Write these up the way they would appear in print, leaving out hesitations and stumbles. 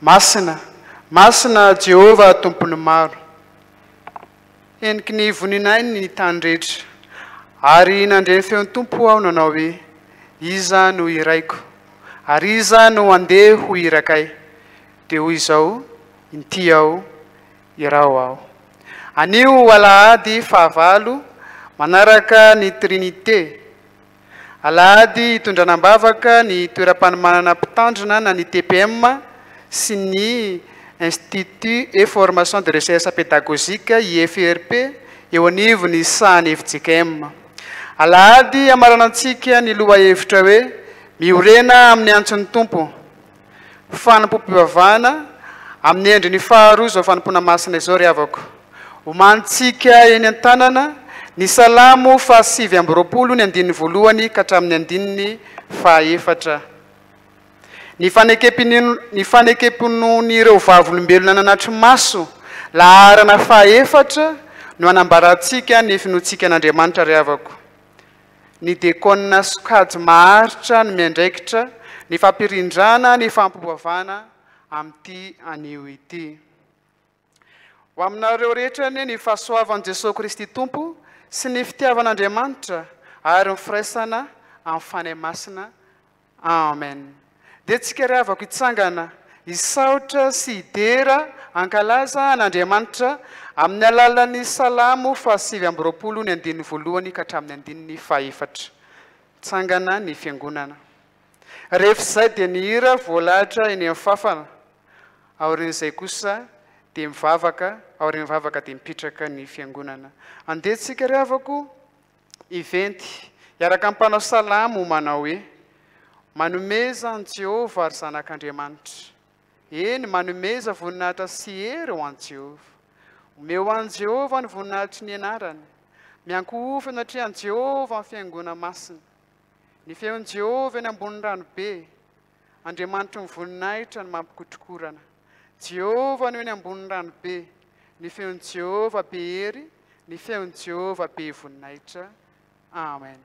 Masina, masina Jehovah Tompon'ny maro. Heniky ny voninahiny ny tany rehetra. Ary nandre ny feon'ny Tompo aho nanao hoe, Iza no hiraiko? Ary iza no handeha ho irakay? Dia hoy izao, Inty aho, iraho aho. Anio alahady fahavalo manaraka ny Trinite. Alahady hitondrana am-bavaka ny toeram-panomanana mpitandrina na ny TPM sy ny Institut et Formation de Recherche Pédagogique, IFRP, eo anivon'ny sahan'ny fjkm. Alahady hamaranantsika ny lohahevitra hoe Miorena amin'ny antson'ny Tompo. Fanompoam-pivavahana amin'ny endriny faharoa izao fanompoana masina izao ry havako. Omanintsika eny an-tanana ny Salamo faha 29 ny andininy voalohany ka hatramin'ny andininy fahaefatra. Ny fanekempinoan ny fanekempinoan'ireo vavolombelona nanatri-maso laharana fahaefatra no anambarantsika ny finoantsika an'Andriamanitra ry havako. Ny dekôna sokajy maharitra no miandraikitra ny fampirindrana ny fampioavana amin'ity anio ity. Ho aminareo rehetra anie ny fahasoavan'i Jesoa Kristy Tompo sy ny fitiavan'Andriamanitra ary ny firaisana amin'ny Fanahy Masina. Amen. Dia tsika ry havako hitsangana, hisaotra sy hidera, hankalaza an'Andriamanitra amin'ny alalan'ny Salamo faha 29 ny andininy voalohany ka hatramin'ny andininy fahefatra. Tsangana ny fiangonana. Rehefa izay dia ny hira voalahatra eny amin'ny fafana. Aorian'izay kosa dia mivavaka, aorian'ny vavaka dia mipetraka ny fiangonana. Andeha tsika ry havako hiventy, hiaraka amin'ny mpanao salamo manao hoe, Manomeza an'i Jehovah, ry zanak'Andriamanitra. Eny, manomeza voninahitra sy hery ho an'i Jehovah. Omeo an'i Jehovah ny voninahitry ny anarany. Miankohofa eo anatrehan'i Jehovah ny fiangoana masina. Ny feon'i Jehovah eny ambonin'ny ranobe. Andriamanitry ny voninahitra no mampikotrokorana. Jehovah no eny ambonin'ny ranobe. Ny feon'i Jehovah be hery, ny feon'i Jehovah be voninahitra. Amen.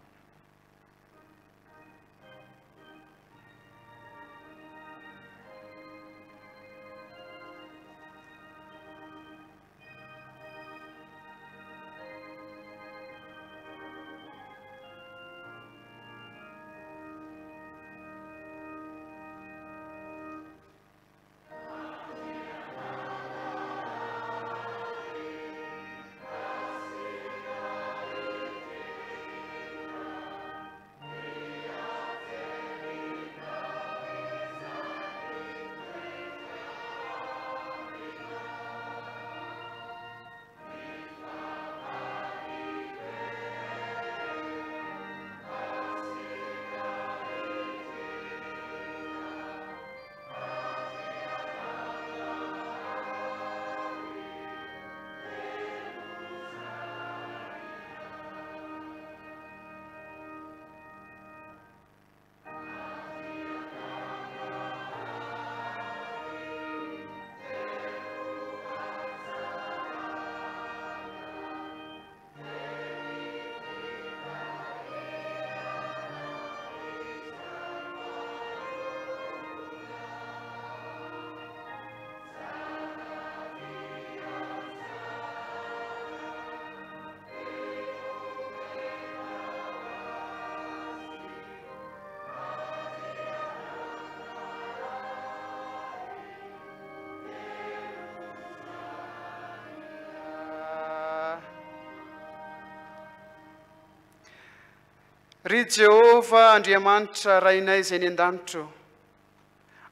Ry Jehovah Andriamanitra Rainay izay any an-danitra ô,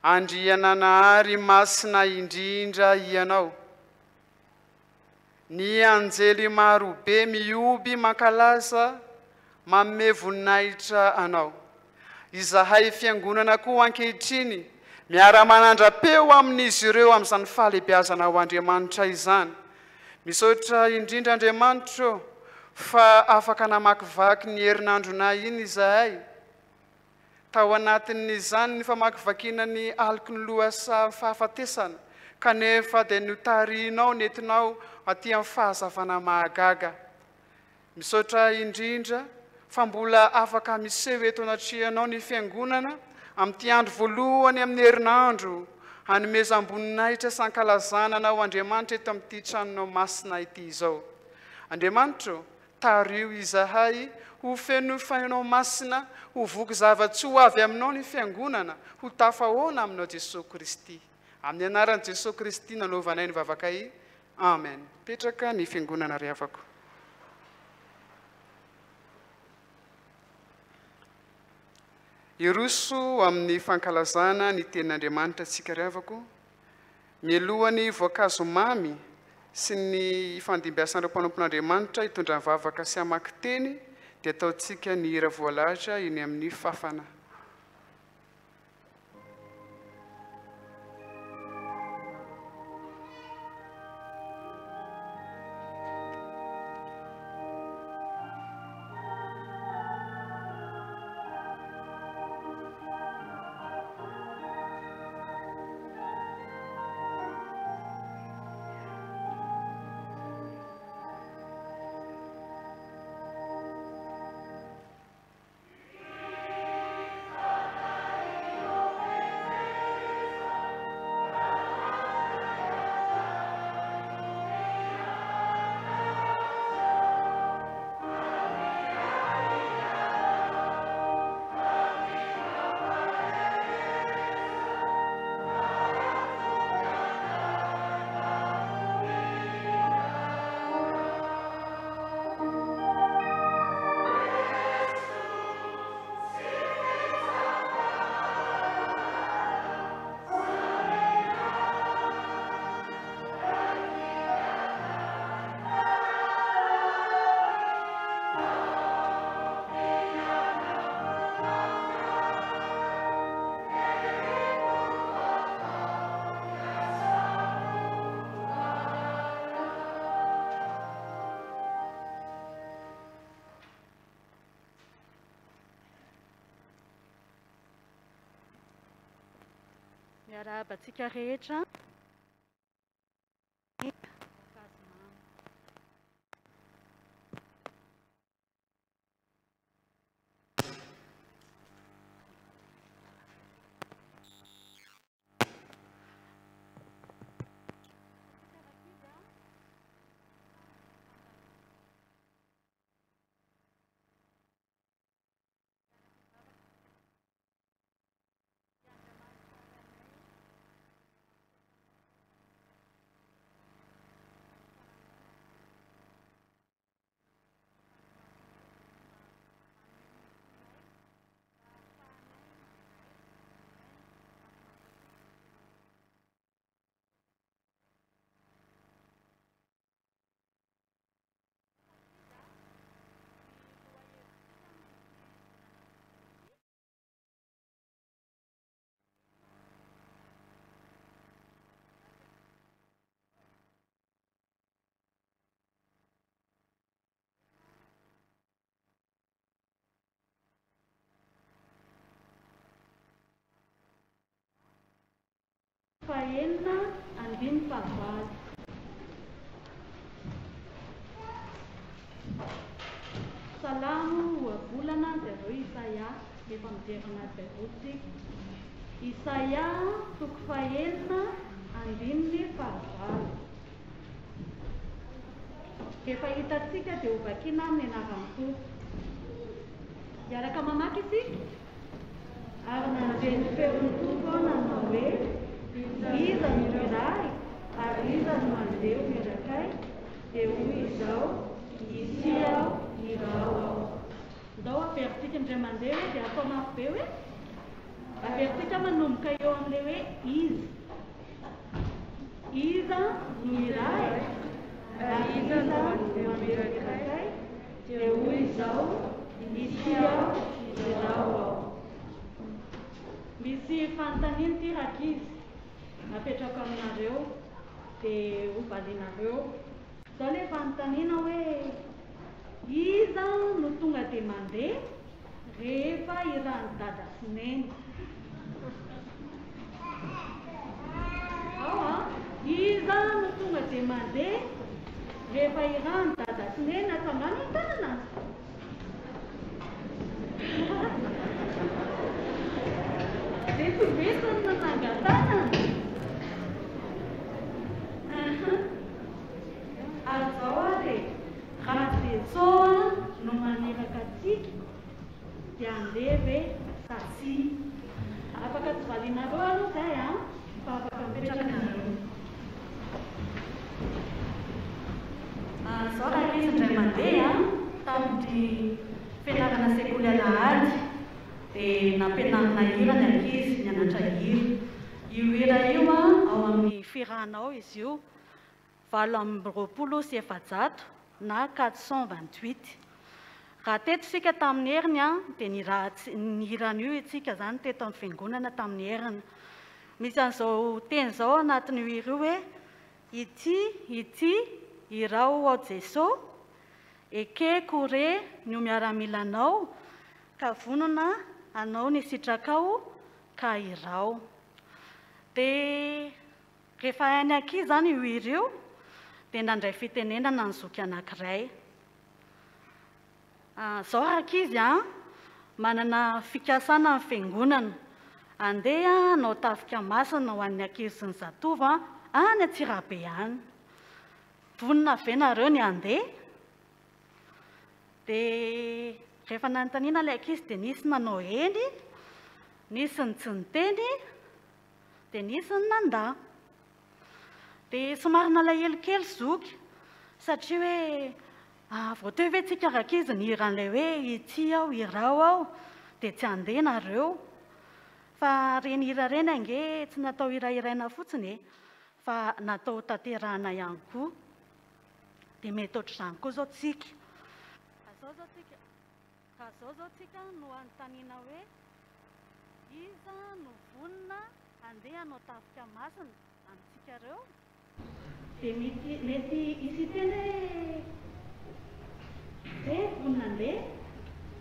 Andriananahary masina indrindra Hianao. Ny anjely marobe mihoby mankalaza manome voninahitra Anao. Izahay Fiangonana koa ankehitriny miara-manandra-peo amin'izy ireo amin'izany fahalehibeazana ho Andriamanitra izany. Misaotra indrindra Andriamanitra ô fa afaka namakivaky ny herinandronay iny izahay. Tao anatin'izany ny famakivakiana ny aloky ny lohasaha fahafatesana, kanefa dia notarihinao nentinao aty amin'ny fahazavana mahagaga. Misaotra indrindra fa mbola afaka miseho eto anatrehanao ny Fiangonana amin'ity andro voalohany amin'ny herinandro. hanomezam-boninahitra sy hankalazana Anao Andriamanitra eto amin'ity tranonao masina ity izao. Andriamanitra ô, tariho izahay ho feno Fanahinao Masina, ho voky zava-tsoa avy Aminao ny Fiangonana, ho tafahoana Aminao Jesoa Kristy. Amin'ny anaran'i Jesoa Kristy nanaovanay ny vavakay. Amen. Mipetraka ny Fiangonana ry havako. Hiroso amin'ny fankalazana ny Tenin'Andriamanitra isika ry havako. Mialohan'ny voankazo mamy sy ny hifandimbiasan'ireo mpanompon'Andriamanitra hitondra vavaka sy hamaky teny dia ataontsika ny hira voalahatra eny amin'ny fafana. Miarahaba antsika rehetra. Fahenina andininy fahavalo. Salamo ohabolana dia avy eo Isaia, efa mijery anaty Baiboly tsika. Isaia toko fahenina andininy fahavalo. Rehefa hitantsika dia hovakiana amin'ny anaran'ny Tompo. Hiaraka mamaky isika? Ary nandre ny feon'ny Tompo aho nanao hoe, Iza no iray, ary iza no handeha ho irakay? Dia hoy Izaho, Ity aho, iraho aho. Ndao averintsika indray mandeha hoe dia atao mafy be hoe, averintsika manomboka eo amin'ilay hoe iza. Iza no iray, ary iza no handeha ho irakay? Dia hoy Izaho, Ity aho, iraho aho. Misy fanontaniana ity rankizy apetrako aminareo dia hovalianareo. Izao ilay fanontaniana hoe, iza no tonga dia mandeha rehefa irahan'i Dada sy Neny? Ao an! Iza no tonga dia mandeha rehefa irahan'i Dada sy Neny? Atsangano ny tanana! Vitsivitsy ny nanangan-tanana. Raha Jesoa no maniraka antsika dia handeha ve sa tsia? Afaka tsy valianareo aloha izay an, fa afaka mipetraka nareo. Izao rankizy indray mandeha tamin'ny fianarana sekoly alahady dia nampianarina hira ny ankizy, nianatra hira. Io hira io ao amin'ny fihirana ao izy io. 428 na 428. Raha teto isika tamin'ny heriny dia nihira an'io isika izany teto amin'ny fiangonana tamin'ny heriny. Misy an'izao teny izao ao anatin'io hira io hoe, Ity, ity, iraho ao Jeso, ekeko re ny ho miaramilanao, ka vonona hanao ny sitrakao, ka iraho. Dia Rehefa hain'ny ankizy izany io hira io, dia nandray fitenenana ny zoky anankiray. Izao rankizy a, manana fikasana ny fiangonana. Andeha hanao tafika masina ho an'ny ankizy sy ny zatovo any Antsirabe any. Vonona ve nareo ny handeha? Dia rehefa nanontaniana ilay ankizy dia nisy nanao eny, nisy ny tsy niteny, Dia nisy ny nandà. Dia somary nalahelo kely zoky satria hoe vao teo ve tsika rankizy nihira an'ilay hoe ity aho, iraho aho, dia tsy handeha nareo. Fa ireny hira ireny ange tsy natao hirahiraina fotsiny e, fa natao hotanterahina ihany koa. Dia mety ohatr'izany koa izao tsika. Raha izao izao tsika. Raha zao zao tsika no anontaniana hoe iza no vonona handeha hanao tafika masina amintsika reo? Dia mety mety hisy hiteny hoe eh vonona handeha.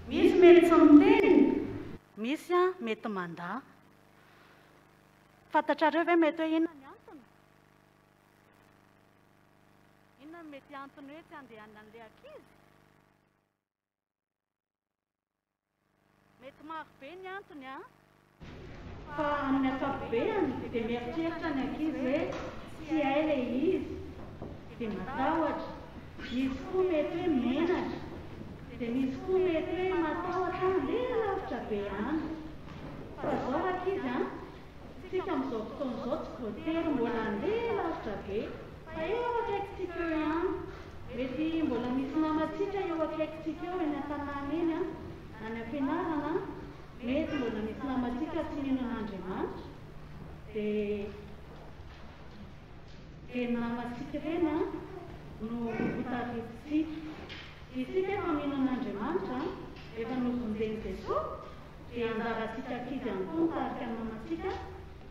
Misy mety tsy miteny, misy mety mandà. Fantatrareo ve mety hoe inona ny antony? Inona no mety antony hoe tsy handehanan'ilay ankizy? Mety maro be ny antony an! Fa amin'ny ankapobeany dia mieritreritra ny ankizy hoe tsy hay ilay izy, dia matahotra. Misy koa mety hoe menatra, dia misy koa mety hoe matahotra handeha lavitra be any. Fa izao rankizy an! Tsika amin'izao fotoana izao tsy voatery mbola handeha lavitra be fa eo akaikintsika eo ihany. Mety mbola misy namantsika eo akaikintsika eo eny an-tanàna eny an, any am-pianarana an, mety mbola misy namantsika tsy mino an'Andriamanitra dia ireny namantsika ireny an no hotaritintsika. Isika efa mino an'Andriamanitra an, efa novonjen'i Jesoa Dia anjarantsika ankizy ihany koa mitarika ny namantsika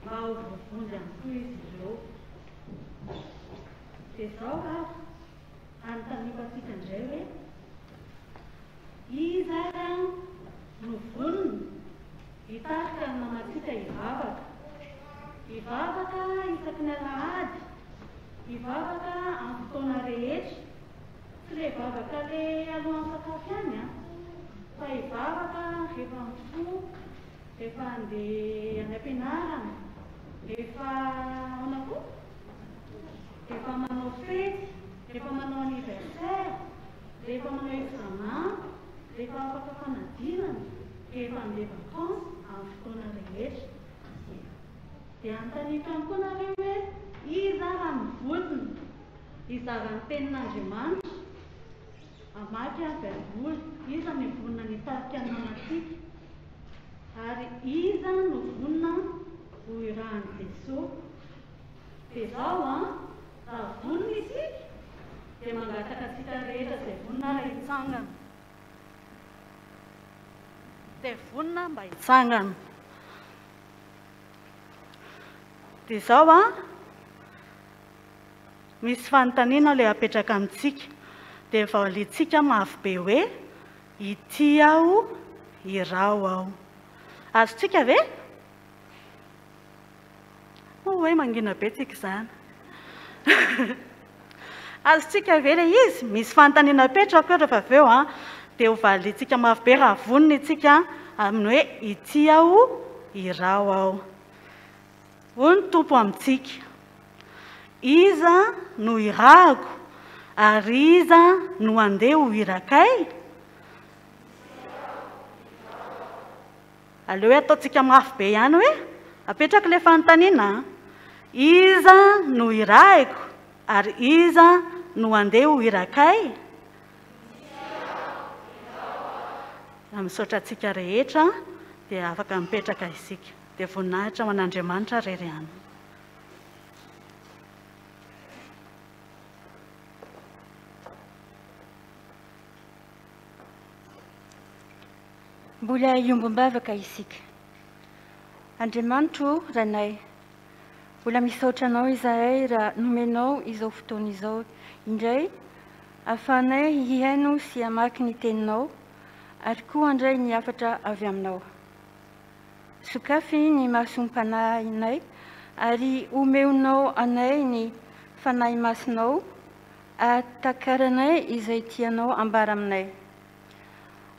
mba ho voavonjy ihany koa izy ireo. Dia izao ary, anontaniako antsika indray hoe, iza ary no vonona hitarika ny namantsika hivavaka? Hivavaka isaky ny alahady, hivavaka amin'ny fotoana rehetra. Tsy le vavaka le alohan'ny sakafo ihany an! Fa hivavaka rehefa mifoha, rehefa handeha any am-pianarana, rehefa ahoana koa? Rehefa manao fety, rehefa manao anniversaire, rehefa manao examen, rehefa afaka fanadinana, rehefa handeha vacances, amin'ny fotoana rehetra. Dia anontaniako ihany koa nareo hoe iza ary no vonona Hizara ny Tenin'Andriamanitra, hamaky ny Baiboly. Iza no vonona ny hitarika ny namantsika? Ary iza no vonona ho irahan'i Jesoa? Dia izao an, raha vonona isika, dia mangataka antsika rehetra izay vonona ary hitsangana. Izay vonona mba hitsangana. Dia izao an, Misy fanontaniana ilay apetraka amintsika, dia valiantsika mafy be hoe, Ity aho, iraho aho. Azontsika ve? Moa hoe mangina be tsika izany. Azontsika ve ilay izy? Misy fanontaniana apetrako eo rehefa avy eo an, dia ho valiantsika mafy be raha vonona isika amin'ny hoe, Ity aho, iraho aho. Hoy ny Tompo amintsika, Iza no hirahako, Ary iza no handeha ho irakay? Aleo hoe ataontsika mafy be ihany hoe, apetrako ilay fanontaniana an! Iza no irahiko ary iza no handeha ho irakay? Misaotra antsika rehetra dia afaka mipetraka isika. Dia voninahitra ho an'Andriamanitra irery ihany. Mbola hiombom-bavaka isika. Andriamanitro ô, Ranay, mbola misaotra Anao izahay raha nomenao izao fotoana izao indray ahafahanay hihaino sy hamaky ny Teninao ary koa handray ny hafatra avy Aminao. Sokafy ny masom-panahinay ary omeonao anay ny Fanahy Masinao ahatakaranay izay tianao ambara aminay.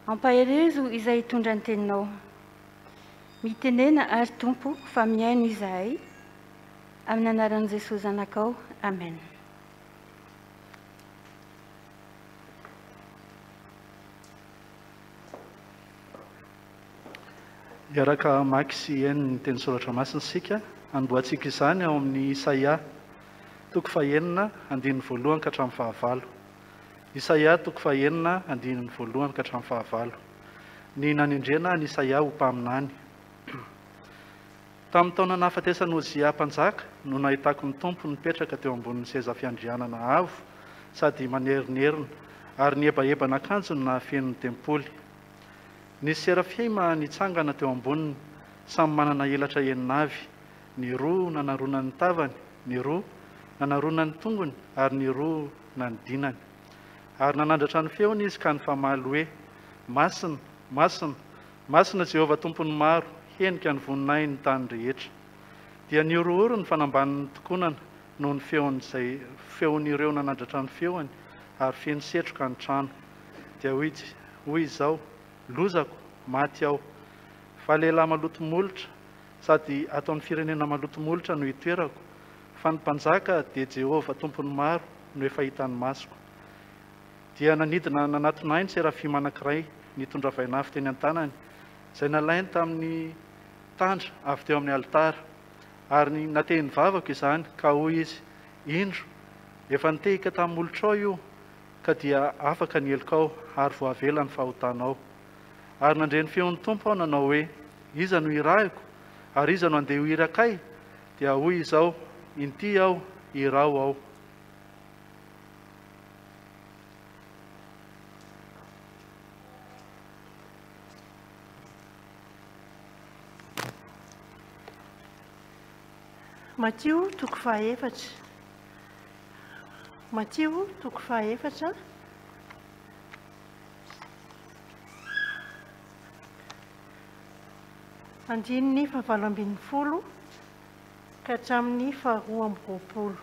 Ampaherezo izay hitondra ny teninao. Mitenena ary Tompo fa mihaino izahay. Amin'ny anaran'i Jesoa Zanakao. Amen. Hiaraka hamaky sy hihaino ny teny soratra masina isika. Hanombohantsika izany ao amin'ny Isaia, toko fahenina, andininy voalohany ka hatramin'ny fahavalo. Isaia toko fahenina, andininy voalohany ka hatramin'ny fahavalo. Ny nanendrena an'i Isaia ho mpaminany. Tamin'ny taona nahafatesan'i Ozia mpanjaka no nahitako ny Tompo nipetraka teo ambonin'ny seza fiandrianana avo sady manerinerina, ary ny hebaheban'akanjony nahafeno ny tempoly. Nisy serafima nitsangana teo amboniny, samy manana elatra enina avy, ny roa nanaronany ny tavany, ny roa nanaronany ny tongony, ary ny roa nanidinany. Ary nanandratra ny feony izy ka nifamaly hoe, Masina, masina, masina Jehovah Tompon'ny maro, henika ny voninahiny ny tany rehetra. Dia nihorohoro ny fanambanin'ny tokonana noho ny feon'izay feon'ireo nanandratra ny feony, ary feno setroka ny trano. Dia hoy hoy izao, Lozako, maty aho! Fa lehilahy maloto molotra, sady ato amin'ny firenena maloto molotra no itoerako, fa ny Mpanjaka, dia Jehovah Tompon'ny maro, no efa hitan'ny masoko. Dia nanidina nanatona ahy ny serafima anankiray nitondra vainafo teny an-tanany, izay nalainy tamin'ny tandra avy teo amin'ny alitara. Ary natehiny vavako izany, ka hoy izy, Indro, efa nitehika tamin'ny molotrao io, ka dia afaka ny helokao ary voavela ny fahotanao. Ary nandre ny feon'ny Tompo aho nanao hoe, Iza no hirahiko? Ary iza no handeha ho irakay? Dia hoy izao, Inty aho, iraho aho. Matio toko fahaefatra. Matio toko fahaefatra. Andininy fahavalo ambin'ny folo ka hatramin'ny faharoa amby roapolo.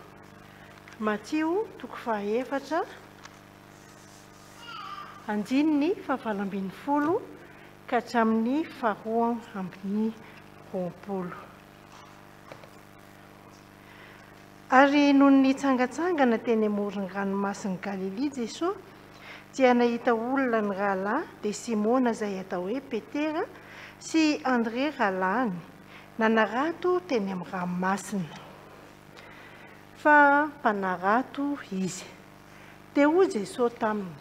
Matio toko fahaefatra, andininy fahavalo ambin'ny folo ka hatramin'ny faharoa ambin'ny roapolo. Ary nony nitsangantsangana teny amoron'ny ranomasin'i Galilia Jesoa, dia nahita olona nirahalahy, dia Simona izay atao hoe Petera, sy Andre rahalahiny, nanarato teny amin'ny ranomasina. Fa mpanarato izy. Dia hoy Jesoa taminy,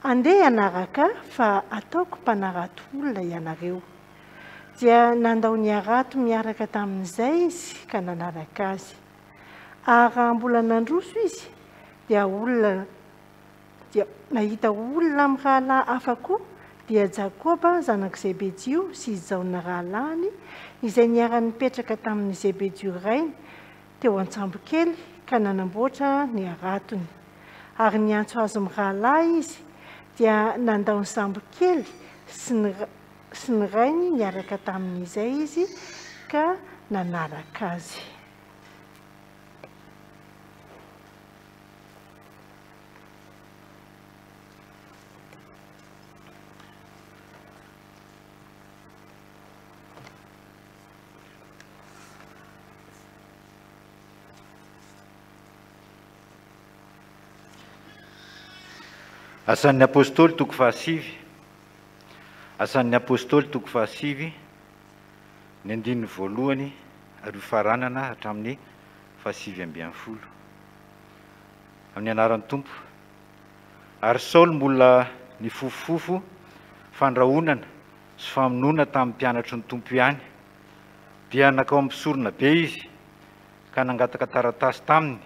Andeha hanaraka Ahy, fa hataoko mpanarato olona ianareo. Dia nandao ny harato miaraka tamin'izay izy ka nanaraka Azy. Ary raha mbola nandroso izy, dia olona dia nahita olona mirahalahy hafa koa, dia Jakoba zanak'i Zebedio sy i Jaona rahalahiny, izay niara-nipetraka tamin'i Zebedio rainy teo an-tsambokely ka nanamboatra ny haratony. Ary niantso azy mirahalahy izy, dia nandao ny sambokely sy ny sy ny rainy niaraka tamin'izay izy ka nanaraka azy. Asan'ny Apostoly toko fahasivy Asan'ny Apostoly toko fahasivy, ny andininy voalohany ary hofaranana hatramin'ny fahasivy ambianfolo. Amin'ny anaran'ny Tompo. Ary Saoly mbola nifofofofo fandrahonana sy famonoana tamin'ny mpianatry ny Tompo ihany, dia nankao amin'ny mpisorona be izy ka nangataka taratasy taminy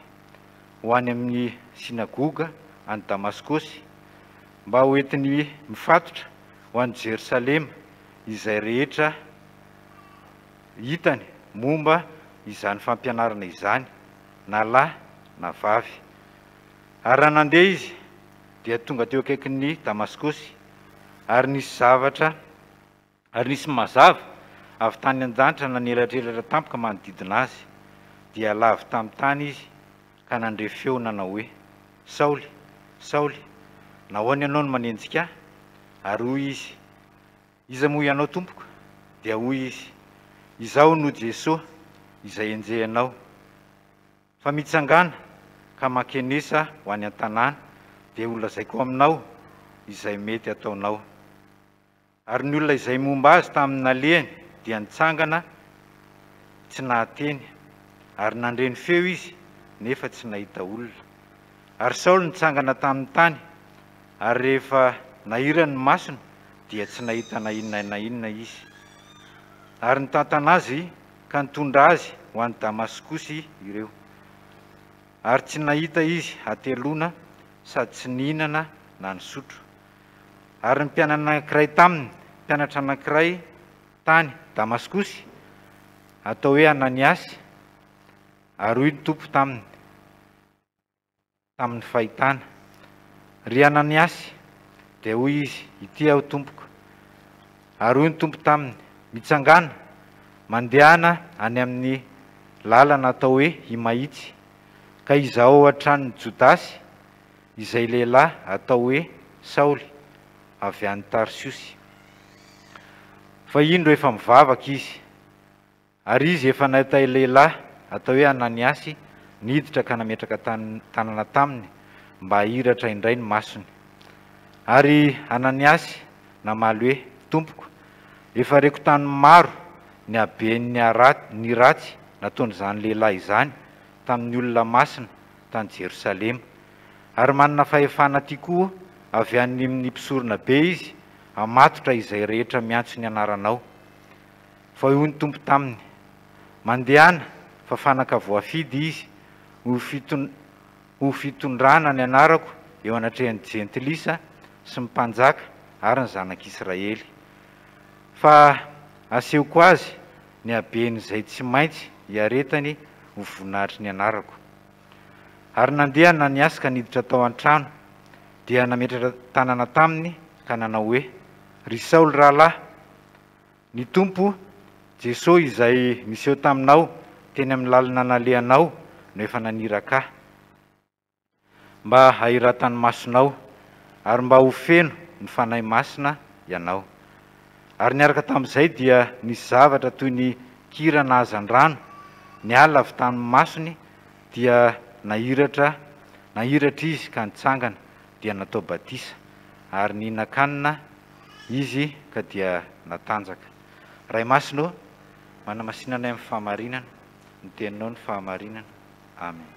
ho any amin'ny synagoga any Damaskosy, mba ho entiny mifatotra ho any Jerosalema izay rehetra hitany momba izany fampianarana izany, na lahy na vavy. Ary raha nandeha izy, dia tonga teo akaikin'i Damaskosy, ary nisy zavatra, ary nisy mazava avy tany an-danitra nanelatrelatra tampoka manodidina azy, dia lavo tamin'ny tany izy ka nandre feo nanao hoe, Saoly, Saoly, nahoana ianao no manenjika ahy? Ary hoy izy, Iza moa ianao, Tompoko? Dia hoy izy, Izaho no Jesoa, izay enjehinao. Fa mitsangàna, ka mankenesa ho any an-tanàna, dia holazaiko aminao izay mety hataonao. Ary ny olona izay momba azy tamin'ny nalehany dia nitsangana tsy nahateny, ary nandre ny feo izy, nefa tsy nahita olona. Ary Saoly nitsangana tamin'ny tany, ary rehefa nahirany ny masony, dia tsy nahita na inona na inona izy. Ary nitantana azy ka nitondra azy ho any Damaskosy ireo. Ary tsy nahita izy hateloana sady tsy nihinana na nisotro. Ary ny mpianany anankiray taminy, mpianatra anankiray tany Damaskosy, atao hoe Ananiasy, ary hoy ny Tompo taminy tamin'ny fahitana, Ry Ananiasy! Dia hoy izy, Ity aho, Tompoko. Ary hoy ny Tompo taminy, Mitsangàna, mandehana any amin'ny lalana atao hoe Imahitsy, ka izahao ao an-tranon'i Jodasy izay lehilahy atao hoe Saoly, avy any Tarsiosy. Fa indro efa mivavaka izy. Ary izy efa nahita lehilahy atao hoe Ananiasy niditra ka nametraka tanana taminy mba hahiratra indray ny masony. Ary Ananiasy namaly hoe, Tompoko, efa reko tany maro ny haben'ny ny ratsy nataon'izany lehilahy izany tamin'ny olona masina tany Jerosalema. Ary manana fahefana aty koa avy any amin'ny mpisorona be izy hamatotra izay rehetra miantso ny anaranao. Fa hoy ny Tompo taminy, Mandehana, fa fanaka voafidy izy ho ho fitondrana ny anarako eo anatrehan'ny Jentilisa sy ny mpanjaka ary ny zanak'Israely. Fa asehoko azy ny haben'izay tsy maintsy hiaretany ho voninahitry ny anarako. Ary nandeha Ananiasy ka niditra tao an-trano, dia nametraka tanana taminy ka nanao hoe, Ry Saoly rahalahy, ny Tompo Jeso izay niseho taminao teny amin'ny lalana nalehanao no efa naniraka ahy, mba hahiratan'ny masonao, ary mba ho feno ny Fanahy Masina ianao. Ary niaraka tamin'izay dia nisy zavatra toy ny kira nahazan-drano niala avy tamin'ny masony, dia nahiratra nahiratra izy ka nitsangana, dia natao batisa, ary nihinan-kanina izy ka dia natanjaka. Ray Masina ô, manamasina anay amin'ny fahamarinana, ny Teninao no fahamarinana. Amen.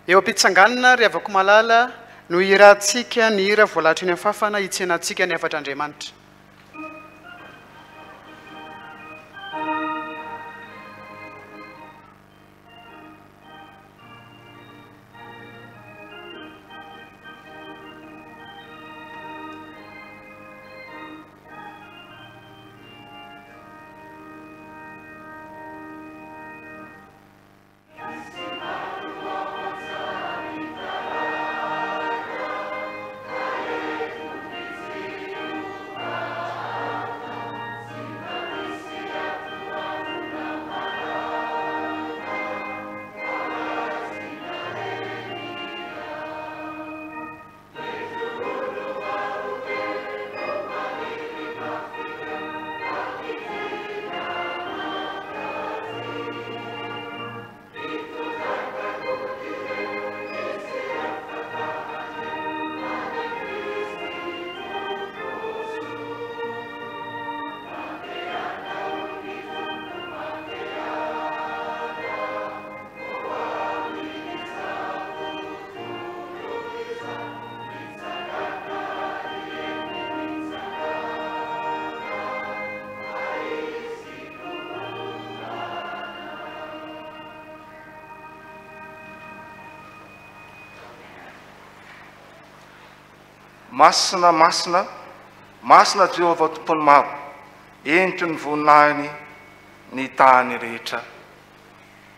Eo am-pitsanganana, ry havako malala, no hirahantsika ny hira voalahatra eny amin'ny fafana hitsenantsika ny hafatr'Andriamanitra. Masina, masina, masina Jehovah Tompon'ny maro, heniky ny voninahiny ny tany rehetra.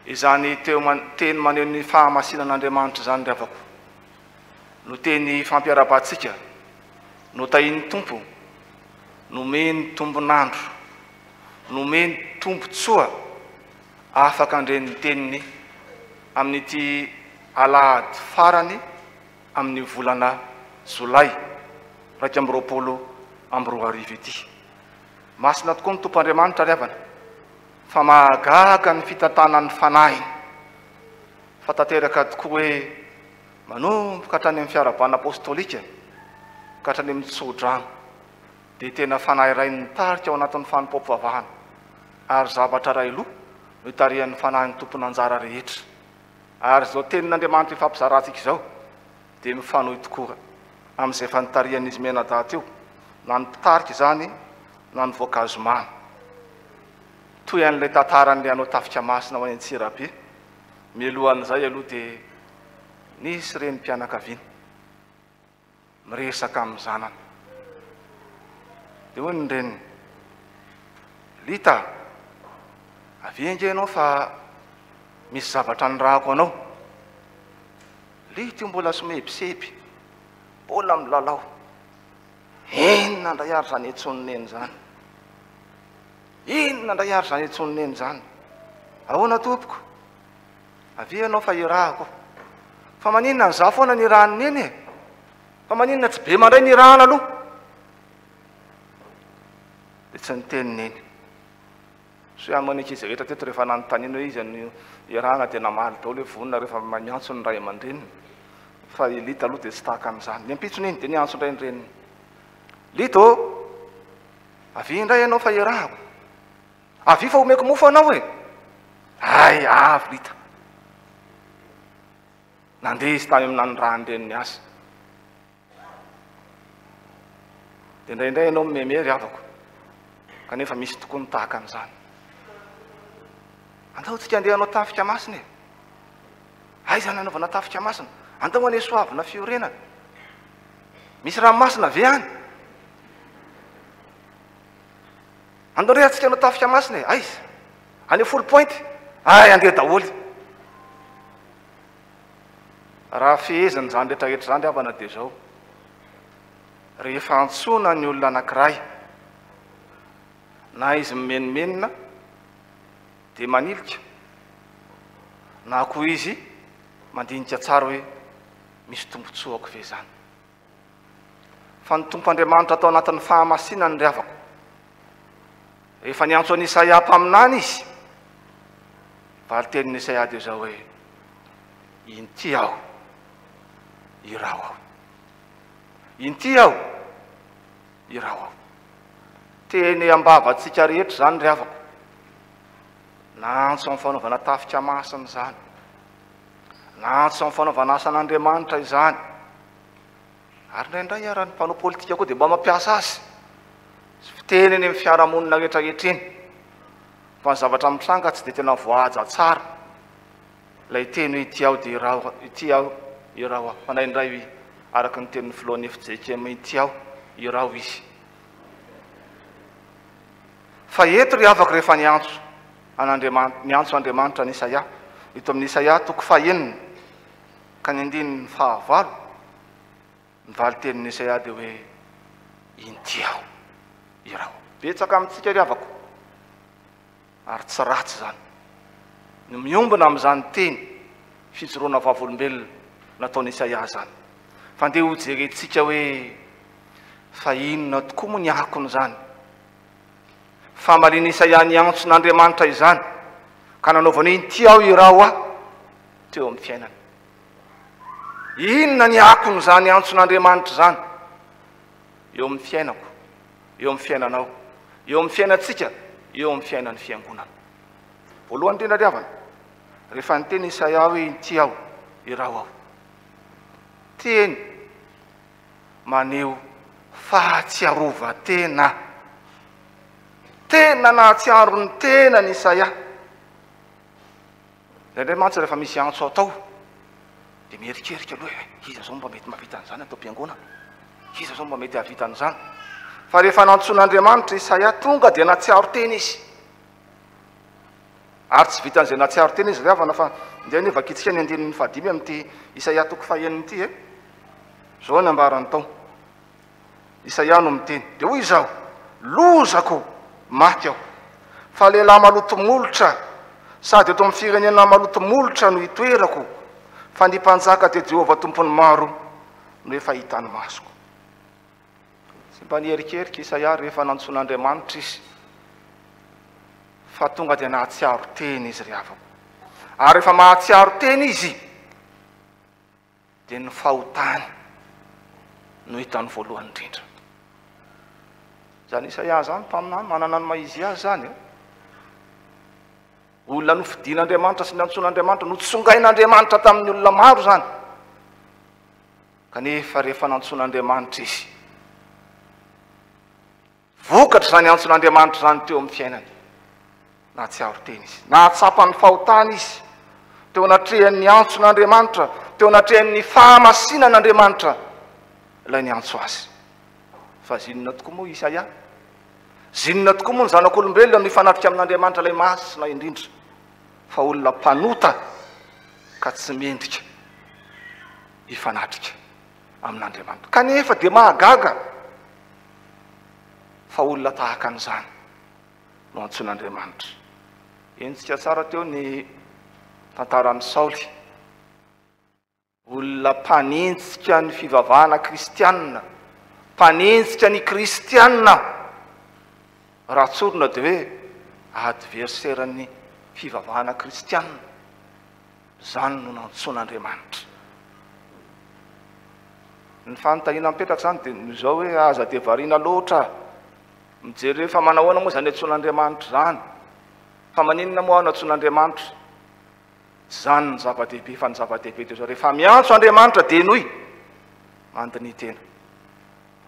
Izany teo teny maneho ny fahamasinan'Andriamanitra izany ry havako no teny ifampiarahabantsika, notahian'ny Tompo, nomeny tombon'andro, nomeny tombontsoa afaka handre ny teniny amin'ity alahady farany amin'ny volana jolay 2021 ity. Masina tokoa ny Tompo Andriamanitra ry havana fa mahagaga ny fitantanan'ny fanahiny fa tanteraka tokoa hoe manomboka hatrany amin'ny fiarahabana apostolika ka hatrany amin'ny tsodrano dia tena fanahy iray nitarika ao anatin'ny fanompoam-pivavahana ary zavatra iray loha no itarihan'ny fanahin'ny tompon'anjara rehetra. Ary izao tenin'Andriamanitra ifampizarantsika izao dia mifanohy tokoa amin'izay efa nitarihan'izy mianadahy teo, na ny mpitarika izany na ny voankazo mamy. Toy an'ilay tantaran'ilay hanao tafika masina ho any Antsirabe, mialohan'izay aloha dia nisy renim-pianakaviana miresaka amin'ny zanany. Dia hoy ny reniny, Lita, avia ange ianao fa misy zavatra nirahako anao. Lita io mbola somebiseby, mbola milalao. Inona indray ary izany antsoin'i Neny izany? Inona indray ary izany antsoin'i Neny izany? Ahoana tompoko? Avia ianao fa irahako. Fa maninona ny za foana ny irahan'i Neny e? Fa maninona tsy be mandray ny irahana aloha? Dia tsy niteny Neny. Soa ihany moa ny ankizy rehetra teto rehefa nanontaniana hoe iza no irahana dia namaly daholo hoe vonona rehefa miantso ny ray aman-dreniny. Fa i Lita aloha dia tsy tahaka an'izany. Ny ampitsony iny dia niantso indray ny reniny. Lita ô! Avia indray ianao fa irahako. Avia fa omeko mofo anao e! Hay, avy Lita. Nandeha izy tany amin'ny nanirahan-dreniny azy. Dia indraindray ianao mimeme ry havako, kanefa misy tokoa ny tahaka an'izany. Andao tsika andeha hanao tafika masina e! Aiza ny hanaovana tafika masina? Andao anie soavina fiorenana. Misy ranomasina ve any? Andao re atsika hanao tafika masina e! Aiza? Any Foulpointe? Ay, andeha daholo. Raha fehezina izany rehetra rehetra izany ry havana dia izao, rehefa antsoina ny olona anankiray, na izy mimenomenona dia manilika, na koa izy mandinika tsara hoe misy tombontsoako ve izany. Fa ny Tompo Andriamanitra tao anatin'ny fahamasinany ry havako. Rehefa niantso an'i Isaia mpaminany izy, valin-tenin'i Isaia dia izao hoe, Inty aho, iraho aho. Inty aho, iraho aho. Teny am-bavantsika rehetra izany ry havako. Na antso amin'ny fanaovana tafika masina izany, na antso amin'ny fanaovana asan'Andriamanitra izany, Ary indraindray ara ny mpanao politika koa dia mba mampiasa azy sy fiteny eny amin'ny fiarahamonina rehetra rehetra eny. Fa ny zavatra mitranga tsy dia tena voahaja tsara ilay teny hoe ity aho dia iraho, ity aho, iraho aho. Fa indraindray araka ny tenin'ny filohan'ny FJKM ity aho, iraho izy. Fa eto ry havako rehefa niantso an'Andriamanitra, niantso Andriamanitra an'i Isaia, eto amin'ny Isaia toko fahenina, Ka ny andininy fahavalo, ny valin-tenin'i Isaia dia hoe, Inty aho, iraho. Betsaka amintsika ry havako, ary tsy ratsy izany, ny miombona amin'izany teny fijoroana vavolombelona nataon'i Isaia izany. Fa andeha hojerentsika hoe fa inona tokoa moa ny akon'izany famalian'i Isaia ny antson'Andriamanitra izany, ka nanaovany hoe, Inty aho, iraho aho. teo amin'ny fiainany. Inona ny akon'izany antson'Andriamanitra izany eo amin'ny fiainako, eo amin'ny fiainanao, eo amin'ny fiainantsika, eo amin'ny fiainan'ny fiangonana? Voalohany indrindra ry havana, rehefa niteny Isaia hoe inty aho, iraho aho. Teny maneho fahatsiarovan-tena. Tena nahatsiaro ny tenany Isaia. Indraindray mantsy rehefa misy antso atao dia mierikerika aloha e, iza izao mba mety mahavita an'izany ato am-piangonana? Iza izao mba mety hahavita an'izany? Fa rehefa nantsoin'Andriamanitra Isaia, tonga dia nahatsiaro tena izy. Ary tsy vitan'izay nahatsiaro tena izy ry havana fa ndeha anie vakintsika ny andininy fahadimy amin'ity Isaia toko fahenina ity e. Izao ny ambarany tao. Isaia no miteny. Dia hoy izaho, Lozako! Maty aho! Fa lehilahy maloto molotra, sady eto amin'ny firenena maloto molotra no itoerako, fa ny Mpanjaka dia Jehovah Tompon'ny maro no efa hitan'ny masoko. Tsy mba niherikerika Isaia rehefa nantsoin'Andriamanitra izy, fa tonga dia nahatsiaro tena izy ry havako. Ary rehefa mahatsiaro tena izy, dia ny fahotany no hitany voalohany indrindra. Izany Isaia izany mpaminany manana ny maha izy azy izany e. Olona nofidin'Andriamanitra sy nantsoin'Andriamanitra, notsongain'Andriamanitra tamin'ny olona maro izany. Kanefa rehefa nantsoin'Andriamanitra izy, Vokatr' izany antson' Andriamanitra izany teo amin'ny fiainany. Nahatsiaro tena izy. Nahatsapa ny fahotany izy. Teo anatrehan'ny antson' Andriamanitra, teo anatrehan'ny fahamasinan' Andriamanitra ilay niantso azy. Fa zinona tokoa moa Isaia? Zinona tokoa moa ny zanak'olombelona no hifanatrika amin'Andriamanitra ilay masina indrindra, fa olona mpanota ka tsy mendrika hifanatrika amin'Andriamanitra. Kanefa dia mahagaga fa olona tahaka an'izany no antsoin'Andriamanitra. Henontsika tsara teo ny tantaran'i Saoly, olona mpanenjika ny fivavahana kristianina, mpanenjika ny kristianina. Raha tsorina dia hoe adversaire-n'ny fivavahana kristianina. Izany no nantsoin'Andriamanitra. Ny fanontaniana mipetraka izany dia ny izao hoe aza dia variana loatra mijery hoe fa manahoana moa izany antsoin'Andriamanitra izany? Fa maninona moa aho no antsoin'Andriamanitra? Tsy izany ny zava-dehibe fa ny zava-dehibe dia izao rehefa miantso Andriamanitra dia henoy, mandiniha tena.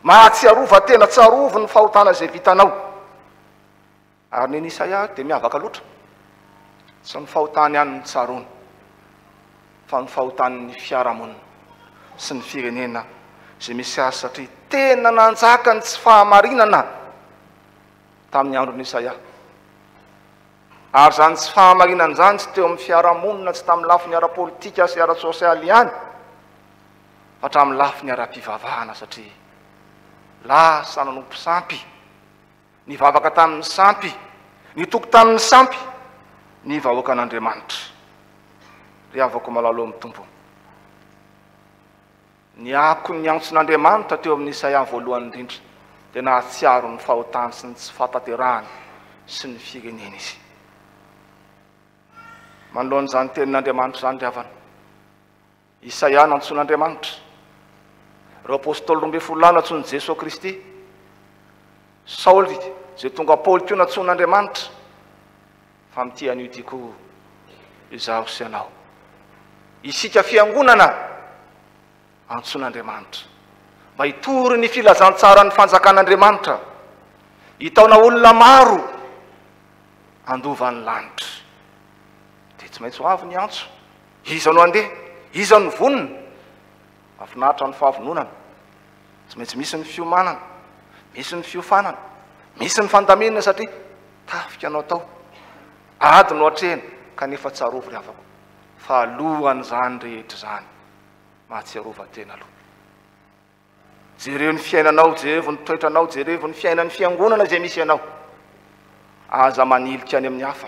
Mahatsiarova tena, tsarovy ny fahotana izay vitanao. Ary ny an'i Isaia dia miavaka loatra, tsy ny fahotany ihany no tsaroany, fa ny fahotan'ny fiarahamonina sy ny firenena izay misy azy satria tena nanjaka ny tsy fahamarinana tamin'ny andron'i Isaia. Ary izany tsy fahamarinana izany tsy teo amin'ny fiarahamonina, tsy tamin'ny lafiny ara-politika sy ara-tsosialy ihany, fa hatramin'ny lafiny ara-pivavahana satria lasa nanompo sampy Nivavaka tamin'ny sampy, nitoky tamin'ny sampy ny vahoakan'Andriamanitra. Ry havako malala ao amin'ny Tompo, ny akon'ny antson'Andriamanitra teo amin'i Isaia voalohany indrindra dia nahatsiaro ny fahotany sy ny tsy fahatanterahany sy ny fireneny izy. Manoloana izany tenin'Andriamanitra izany ry havana, Isaia nantsoin'Andriamanitra. Ireo Apôstôly 12 lahy nantsoin'i Jesoa Kristy. Saoly izay tonga Paoly koa nantsoin'Andriamanitra. Fa amin'ity anio ity koa izaho sy ianao. Isika fiangonana antsoin'Andriamanitra mba hitory ny filazantsaran'ny fanjakan'Andriamanitra, hitaona olona maro handova ny lanitra. Dia tsy maintsy ho avy ny antso. Iza no handeha? Iza no vonona? Mahafinaritra ny fahavononana. Tsy maintsy misy ny fiomanana, misy ny fiofanana, misy ny fandaminana satria tafika no atao, ady no atrehina, kanefa tsarovy ry havako fa alohan'izany rehetra izany, mahatsiarova tena aloha. Jereo ny fiainanao, jerevo ny toetranao, jerevo ny fiainan'ny fiangonana izay misy anao. Aza manilika any amin'ny hafa.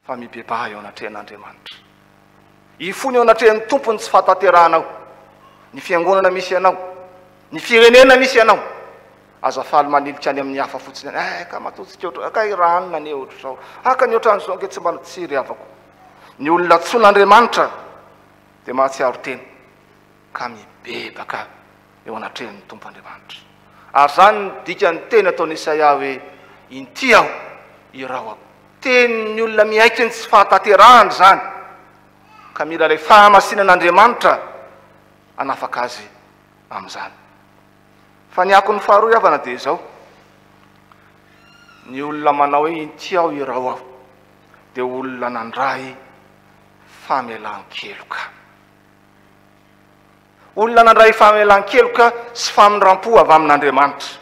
Fa mibebaha eo anatrehan'Andriamanitra. Ifony eo anatrehan'ny Tompo ny tsy fahatanterahanao, ny fiangonana misy anao, ny firenena misy anao. Aza faly manilika any amin'ny hafa fotsiny any. Eh, ka matoa tsika ohatr-, kay ranona anie ohatr'izao. Ah, ka ny ohatran'izao ange tsy mba tsy ry havako. Ny olona antsoin'Andriamanitra dia mahatsiaro tena ka mibebaka eo anatrehan'ny Tompo Andriamanitra. Ary izany no dikan'ny teny ataon'i Isaia hoe, Inty aho, iraho aho. Tenin'ny olona miaiky ny tsy fahatanterahany izany, ka mila ilay fahamasinan'Andriamanitra hanafaka azy amin'izany. Fa ny akony faharoa havana dia izao, ny olona manao hoe inty aho iraho aho, dia olona nandray famelan-keloka. Olona nandray famelan-keloka sy famindram-po avy amin'Andriamanitra.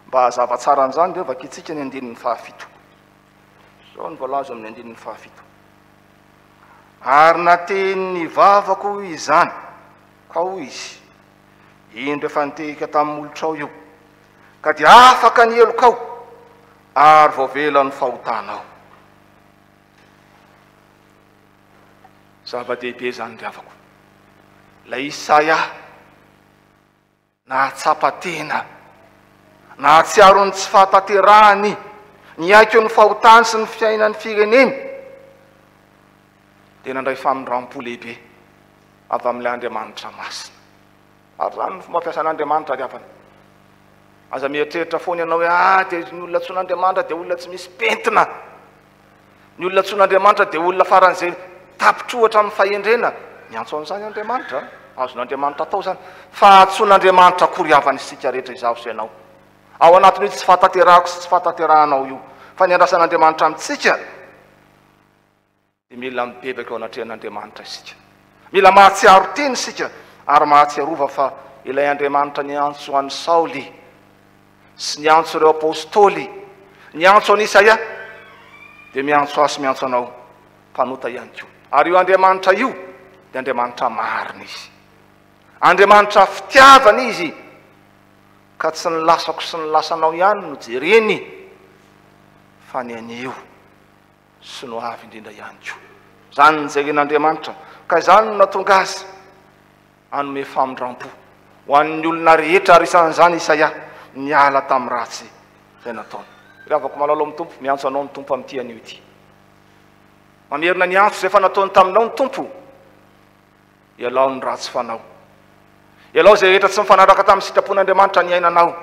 Mba hazava tsara an'izany dia vakintsika ny andininy fahafito. Izao no voalaza amin'ny andininy fahafito. Ary natehin'ny vavako izany, ka hoy izy, Indro efa nitehika tamin'ny molotrao io, ka dia afaka ny helokao, ary voavela ny fahotanao. Zava-dehibe izany ry havako. Ilay Isaia nahatsapa tena, nahatsiaro ny tsy fahatanterahany, niaiky ny fahotany sy ny fiainan'ny fireneny, dia nandray famindram-po lehibe avy amin'ilay Andriamanitra masina. Ary izany no fomba fiasan'Andriamanitra ry havana. Aza mieritreritra foana ianao hoe ah dia ny olona antsoin'Andriamanitra dia olona tsy misy pentina. Ny olona antsoin'Andriamanitra dia olona faran'izay tapitrohatra amin'ny fahendrena. Miantso an'izany Andriamanitra, azon'Andriamanitra atao izany. Fa antsoin'Andriamanitra akory havana isika rehetra, izaho sy ianao. Ao anatin'io tsy fahatanterahako sy tsy fahatanterahanao io. Fa ny andrasan'Andriamanitra amintsika dia mila mibebaka eo anatrehan'Andriamanitra isika. Mila mahatsiaro tena isika ary mahatsiarova fa ilay Andriamanitra niantso an'i Saoly sy niantso ireo apostoly, niantso an'i Isaia, dia miantso ahy sy miantso anao mpanota ihany koa. Ary io Andriamanitra io dia Andriamanitra marina izy. Andriamanitra fitiavana izy, ka tsy ny lasako sy ny lasanao ihany no jereny fa ny anio. sy no avy indrindra ihany koa. Izany no jeren'Andriamanitra, ka izany no nahatonga Azy hanome famindram-po ho an'ny olona rehetra, ary isan'izany Isaia, niala tamin'ny ratsy izay nataony. Ry havako malala ao amin'ny Tompo, miantso anao ny Tompo amin'ity anio ity. Mamerina ny antso izay efa nataony taminao ny Tompo. Ialao ny ratsy fanao. Ialao izay rehetra tsy mifanaraka tamin'ny sitrapon'Andriamanitra niainanao.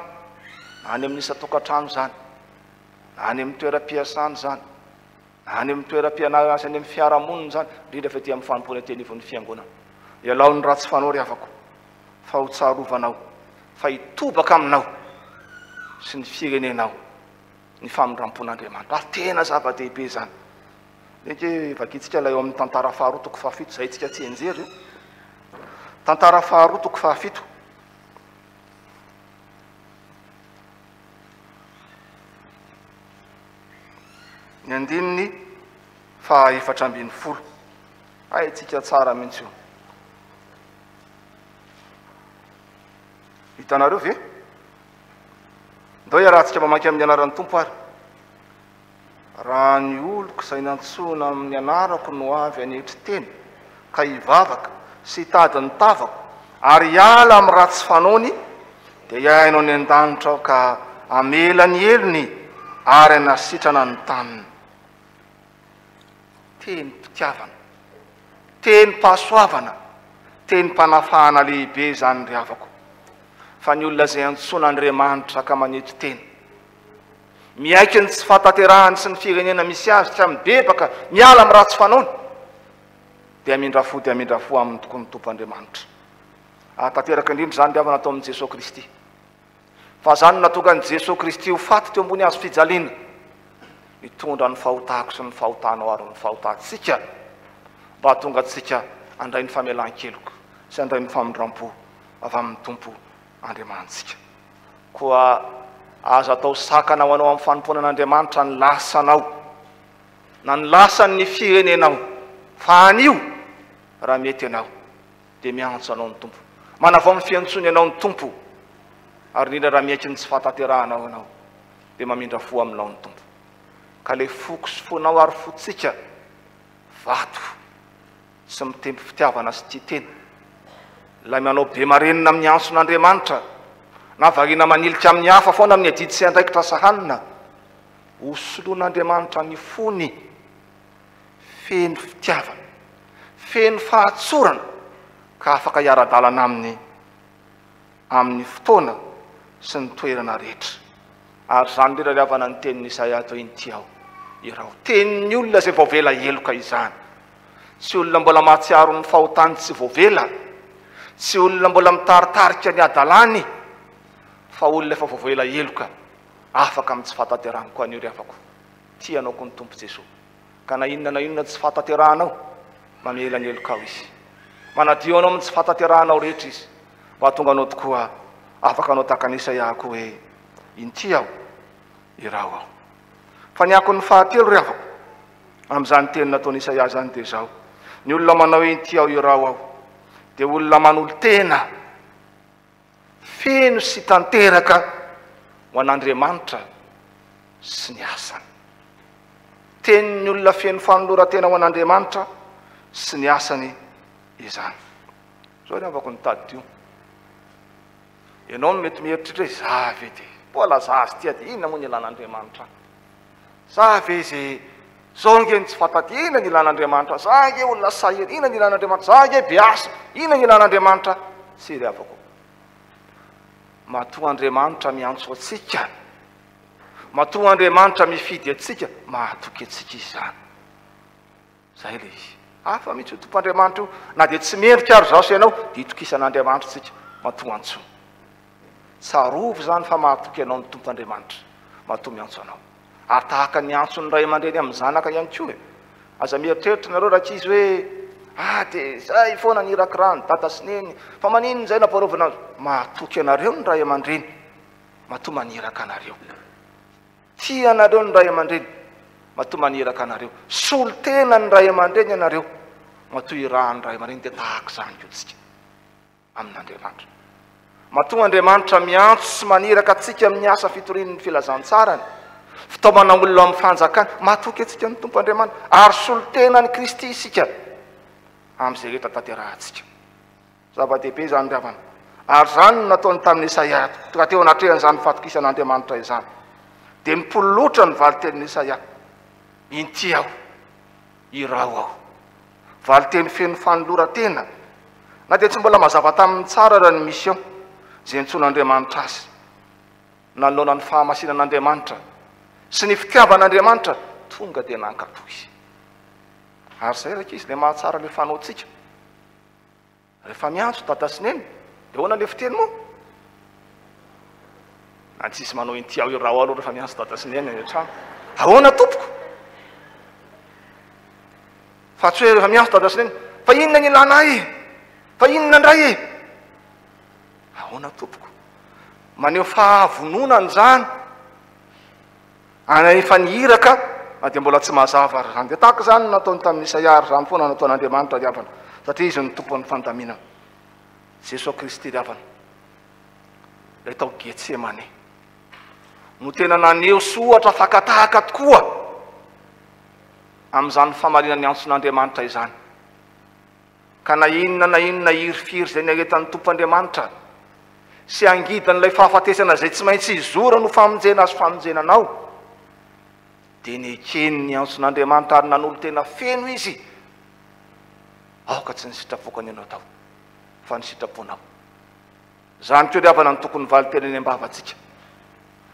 Na any amin'ny isan-tokantrano izany, na any amin'ny toeram-piasana izany, na any amin'ny toeram-pianarana sy any amin'ny fiarahamonina izany, indrindra fa ety amin'ny fanompoana ety anivon'ny fiangonana. Ialao ny ratsy fanao ry havako, fa ho tsarovanao, fa hitobaka aminao sy ny firenenao ny famindram-pon'Andriamanitra. Ary tena zava-dehibe izany. Nge vakintsika ilay ao amin'ny tantara faharoa toko fahafito, izay tsika tsy enjery. Tantara faharoa toko fahafito. Ny andininy faha 14. Haintsika tsara mihitsy io. Hitanareo ve? Ndao iarahantsika mamaky amin'ny anaran'ny Tompo ary. Raha ny oloko izay nantsoina amin'ny anarako no avy hanetry tena, ka hivavaka sy hitady ny tavako ary hiala amin'ny ratsy fanaony, dia hihaino any an-danitra aho ka hamela ny helony ary hanasitrana ny taniny. Tenim-pitiavana, tenim-pahasoavana, tenim-panafahana lehibe izany ry havako, fa ny olona izay antsoin'Andriamanitra ka manetry tena, Miaiky ny tsy fahatanterahany sy ny firenena misy azy ka mibebaka miala amin'ny ratsy fanaony, dia hamindra fo dia hamindra fo aminy tokoa ny Tompo Andriamanitra. Ahatanteraka indrindra izany ry havana atao amin'i Jesoa Kristy. Fa izany no nahatonga an'i Jesoa Kristy ho faty teo ambony hazo fijaliana, nitondra ny fahotako sy ny fahotanao ary ny fahotantsika, mba hahatonga antsika handray ny famelan-keloka sy handray ny famindram-po avy amin'ny Tompo Andriamanitsika. Koa aza atao sakana ho anao amin'ny fanompoana an'Andriamanitra ny lasanao, na ny lasan'ny firenenao, fa anio, raha mety ianao, dia miantso anao ny Tompo. Manavao ny fiantsoany anao ny Tompo, ary indrindra raha miaiky ny tsy fahatanterahanao ianao, dia mamindra fo aminao ny Tompo. Ka ilay foko sy fonao ary fontsika, vato. sy mitempo fitiavana sy tia tena. Ilay manao be marenina amin'ny antson'Andriamanitra, na variana manilika amin'ny hafa foana amin'ny adidy sy andraikitra sahanina, ho soloan'Andriamanitra ny fony feno fitiavana, feno fahatsorana, ka afaka hiara-dalana aminy amin'ny fotoana sy ny toerana rehetra. Ary izany indrindra ry havana ny tenin'i Isaia toy inty aho iraho. Tenin'ny olona izay voavela heloka izany. Tsy olona mbola mahatsiaro ny fahotany tsy voavela, tsy olona mbola mitaritarika ny hadalany, fa olona efa voavela heloka, afaka amin'ny tsy fahatanterahany koa anio ry havako. Tia anao koa ny Tompo Jesoa. Ka na inona na inona tsy fahatanterahanao, mamela ny helokao Izy. Manadio anao amin'ny tsy fahatanterahanao rehetra Izy. Mba hahatonga anao tokoa afaka hanao tahaka an'i Isaia koa hoe, Inty aho, iraho aho. Fa ny akon'ny fahatelo ry havako, amin'izany teny nataon'i Isaia izany dia izao, ny olona manao hoe inty aho, iraho aho, dia olona manolo-tena feno sy tanteraka ho an'Andriamanitra sy ny asany. Tenin'ny olona feno fanoloran-tena ho an'Andriamanitra sy ny asany izany. Izao ry havako ny tadidio. Ianao no mety mieritreritra hoe za ve dia mbola zaza ity dia inona moa ny ilan'Andriamanitra ahy? Za ve izay zao ange no tsy fantatro, inona ny ilan'Andriamanitra ahy? Za ange olona sahirana, inona ny ilan'Andriamanitra? Za ange be asa, inona ny ilan'Andriamanitra ahy? Tsia ry havako. Matoa Andriamanitra miantso antsika, matoa Andriamanitra mifidy antsika, mahatoky antsika Izy izany. Zay ilay izy. Hafa mihitsy io Tompo Andriamanitra io. Na dia tsy mendrika ary izaho sy ianao, dia itokisan'Andriamanitra isika matoa antsoiny. Tsarovy izany fa mahatoky anao ny Tompo Andriamanitra matoa miantso anao. Ary tahaka ny antson'ny ray aman-dreny amin'ny zanaka ihany koa e. Aza mieritreritra nareo rankizy hoe ah dia zay foana ny irakirahan'i dada sy neny, fa maninona izay namparovina azy. Mahatoky anareo ny ray aman-dreny matoa maniraka anareo. Tia anareo ny ray aman-dreny, matoa maniraka anareo. Solontena ny ray aman-dreny ianareo, matoa irahan'ny ray aman-dreny, dia tahaka izany koa isika amin'Andriamanitra. Matoa Andriamanitra miantso sy maniraka antsika amin'ny asa fitoriany ny filazantsarany, fitaomana olona amin'ny fanjakany, matoky antsika ny Tompo Andriamanitra, ary solontenan'i Kristy isika amin'izay rehetra tanterahantsika. Zava-dehibe izany ry havana. Ary izany no nataony tamin'i Isaia, tonga teo anatrehan'izany fatokisan'Andriamanitra izany. Dia nipololotra ny valin-tenin'i Isaia, Inty aho, iraho aho. Valin-teny feno fanoloran-tena, na dia tsy mbola mazava taminy tsara ara ny mission izay nantsoin'Andriamanitra azy. Nanoloana ny fahamasinan'Andriamanitra sy ny fitiavan'Andriamanitra, tonga dia nankatò izy. Ary izay rankizy ilay mahatsara ilay fanaontsika. Rehefa miantso dada sy neny dia ahoana le fiteny moa? Na tsisy manao inty aho iraho aloha rehefa miantso dada sy neny any an-trano. Ahoana tompoko? Fa tsy hoe rehefa miantso dada sy neny, fa inona ny ilana ahy e? Fa inona indray e? Ahoana tompoko? Maneho fahavononana izany. Any efa ny iraka na dia mbola tsy mazava ary izany. Dia tahaka izany no nataony tamin'i Isaia ary izany foana no nataon'Andriamanitra ry havana, satria Izy no Tompon'ny fandaminana. Jesoa Kristy ry havana, ilay tao Getsemane, no tena naneho sy ohatra fakan-tahaka tokoa amin'izany famarinan'ny antson'Andriamanitra izany. Ka na inona na inona hirifiry izay niaretan'ny Tompo Andriamanitra, sy hangidan'ilay fahafatesana izay tsy maintsy hizorany ho famonjena azy famonjena anao, dia nekeny ny antson'Andriamanitra ary nanolo-tena feno izy, Aoka tsy ny sitrapoko anie no atao, fa ny sitraponao. Izany koa ry havana no tokony valin-teny eny am-bavantsika.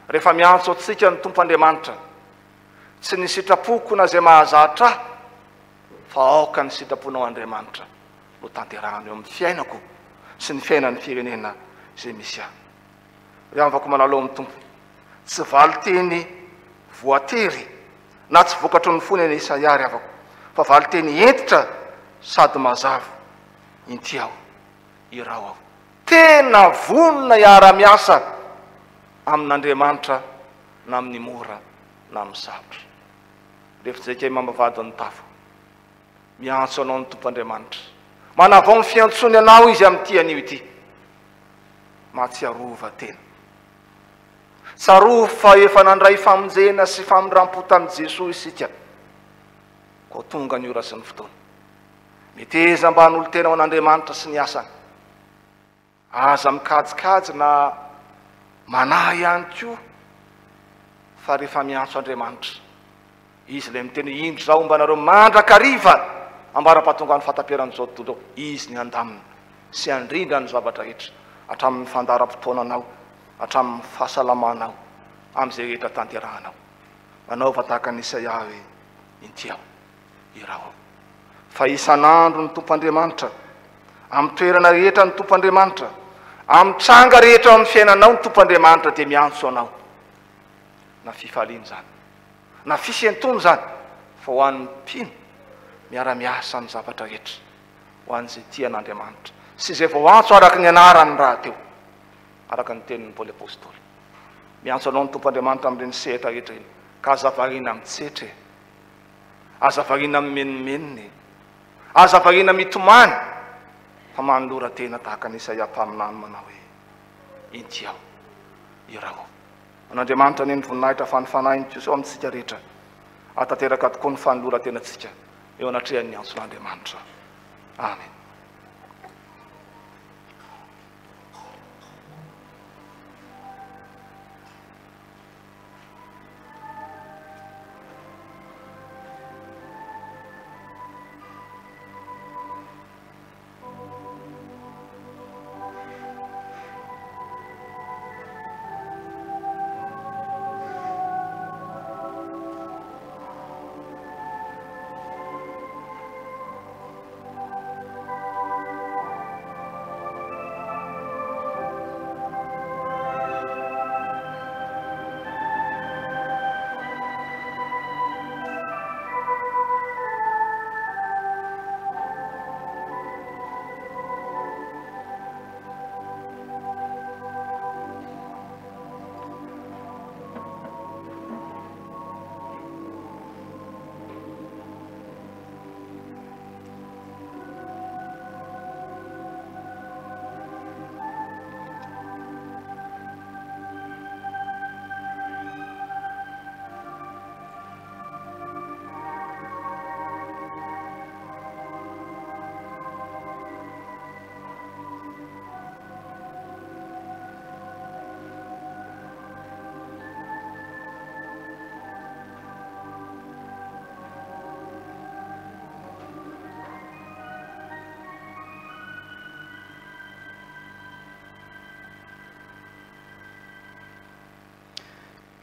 Rehefa miantso antsika ny Tompo Andriamanitra, tsy ny sitrapoko na izay mahazatra ahy, fa aoka ny sitraponao Andriamanitra no tanterahana eo amin'ny fiainako sy ny fiainan'ny firenena izay misy ahy. Ry havako malala ao amin'ny Tompo, tsy valin-teny voatery na tsy vokatry ny fony anie Isaia ry havako, fa valin-teny hentitra sady mazava, Inty aho, iraho aho. Tena vonona hiara-miasa amin'Andriamanitra na amin'ny mora na amin'ny sarotra. Rehefa Imambavadin'ny tafo. Miantso anao ny Tompo Andriamanitra. Manavao ny fiantsoany anao Izy amin'ity anio ity. Mahatsiarova tena. Tsarovy fa efa nandray famonjena sy famindram-po tamin'i Jesoa isika. Koa tonga ny ora sy ny fotoana. Meteza mba hanolo-tena ho an'Andriamanitra sy ny asany. Aza mikajikajy na manahy ihany koa fa rehefa miantso Andriamanitra, Izy ilay miteny hoe indro izaho homba anareo mandrakariva ambara-pahatongan'ny fahataperan'izao tontolo izao. Izy ny handamina sy handrindra ny zavatra rehetra, hatramin'ny fandaharam-potoananao, hatramin'ny fahasalamanao, amin'izay rehetra tanterahanao. Manaova tahaka an'i Isaia hoe, Inty aho. Iraho aho. Fa isan'andro ny Tompo Andriamanitra, amin'ny toerana rehetra ny Tompo Andriamanitra, amin'ny tranga rehetra ao amin'ny fiainanao ny Tompo Andriamanitra dia miantso anao. Na fifaliana izany, na fisentoana izany, fa ho an'ny mpino, miara-miasa amin'ny zavatra rehetra, ho an'izay tia an'Andriamanitra. sy izay voaantso araka ny anarany rahateo, araka ny tenin'i Paoly Apostoly. Miantso anao ny Tompo Andriamanitra amin'ireny sehatra rehetra ireny, ka aza variana mitsetra e! Aza variana mimenomenona e! Aza variana mitomany, fa manolora tena tahaka an'i Isaia mpaminany manao hoe, Inty aho, iraho. An'Andriamanitra anie ny voninahitra fa ny Fanahiny kosa eo amintsika rehetra. Hahatanteraka tokoa ny fanoloran-tenantsika eo anatrehan'ny antson'Andriamanitra. Amen.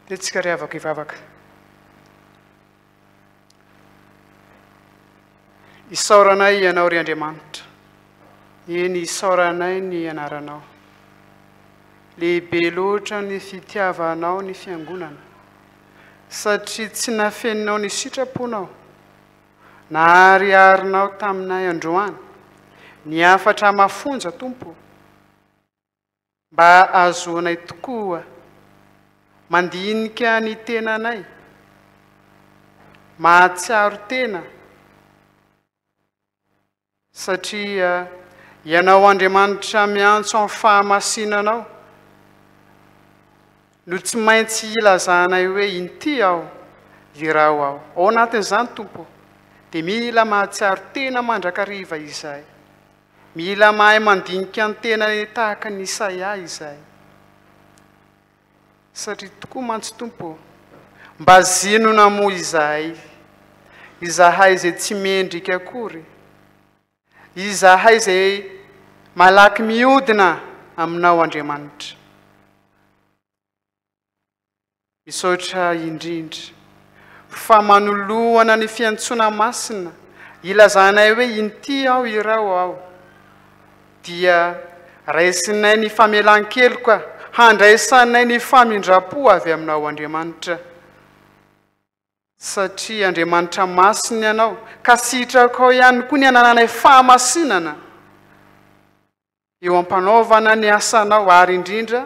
Dia tsika ry havako hivavaka. Isaoranay Ianao ry Andriamanitra. Eny, isaoranay ny anaranao. Lehibe loatra ny fitiavanao ny fiangonana, satria tsy nafeninao ny sitraponao, nahariharinao taminay androany ny hafatra mafonja, Tompo, Mba ahazoanay tokoa mandinika ny tenanay, mahatsiaro tena, satria Ianao Andriamanitra miantso amin'ny fahamasinanao no tsy maintsy hilazanay hoe inty aho, iraho aho. Ao anatin'izany, Tompo, dia mila mahatsiaro tena mandrakariva izahay. Mila mahay mandinika ny tenany tahaka an'i Isaia izahay. Satria tokoa mantsy Tompo ô, mba zinona moa izahay, izahay izay tsy mendrika akory, izahay izay malaky mihodina aminao Andriamanitra. Misaotra indrindra fa manoloana ny fiantsoana masina ilazanay hoe inty aho irao aho dia raisinay ny famelan-keloka handraisanay ny famindram-po avy aminao Andriamanitra satria Andriamanitra masina ianao ka sitrakao ihany koa ny anananay fahamasinana Eo am-panaovana ny asanao, ary indrindra,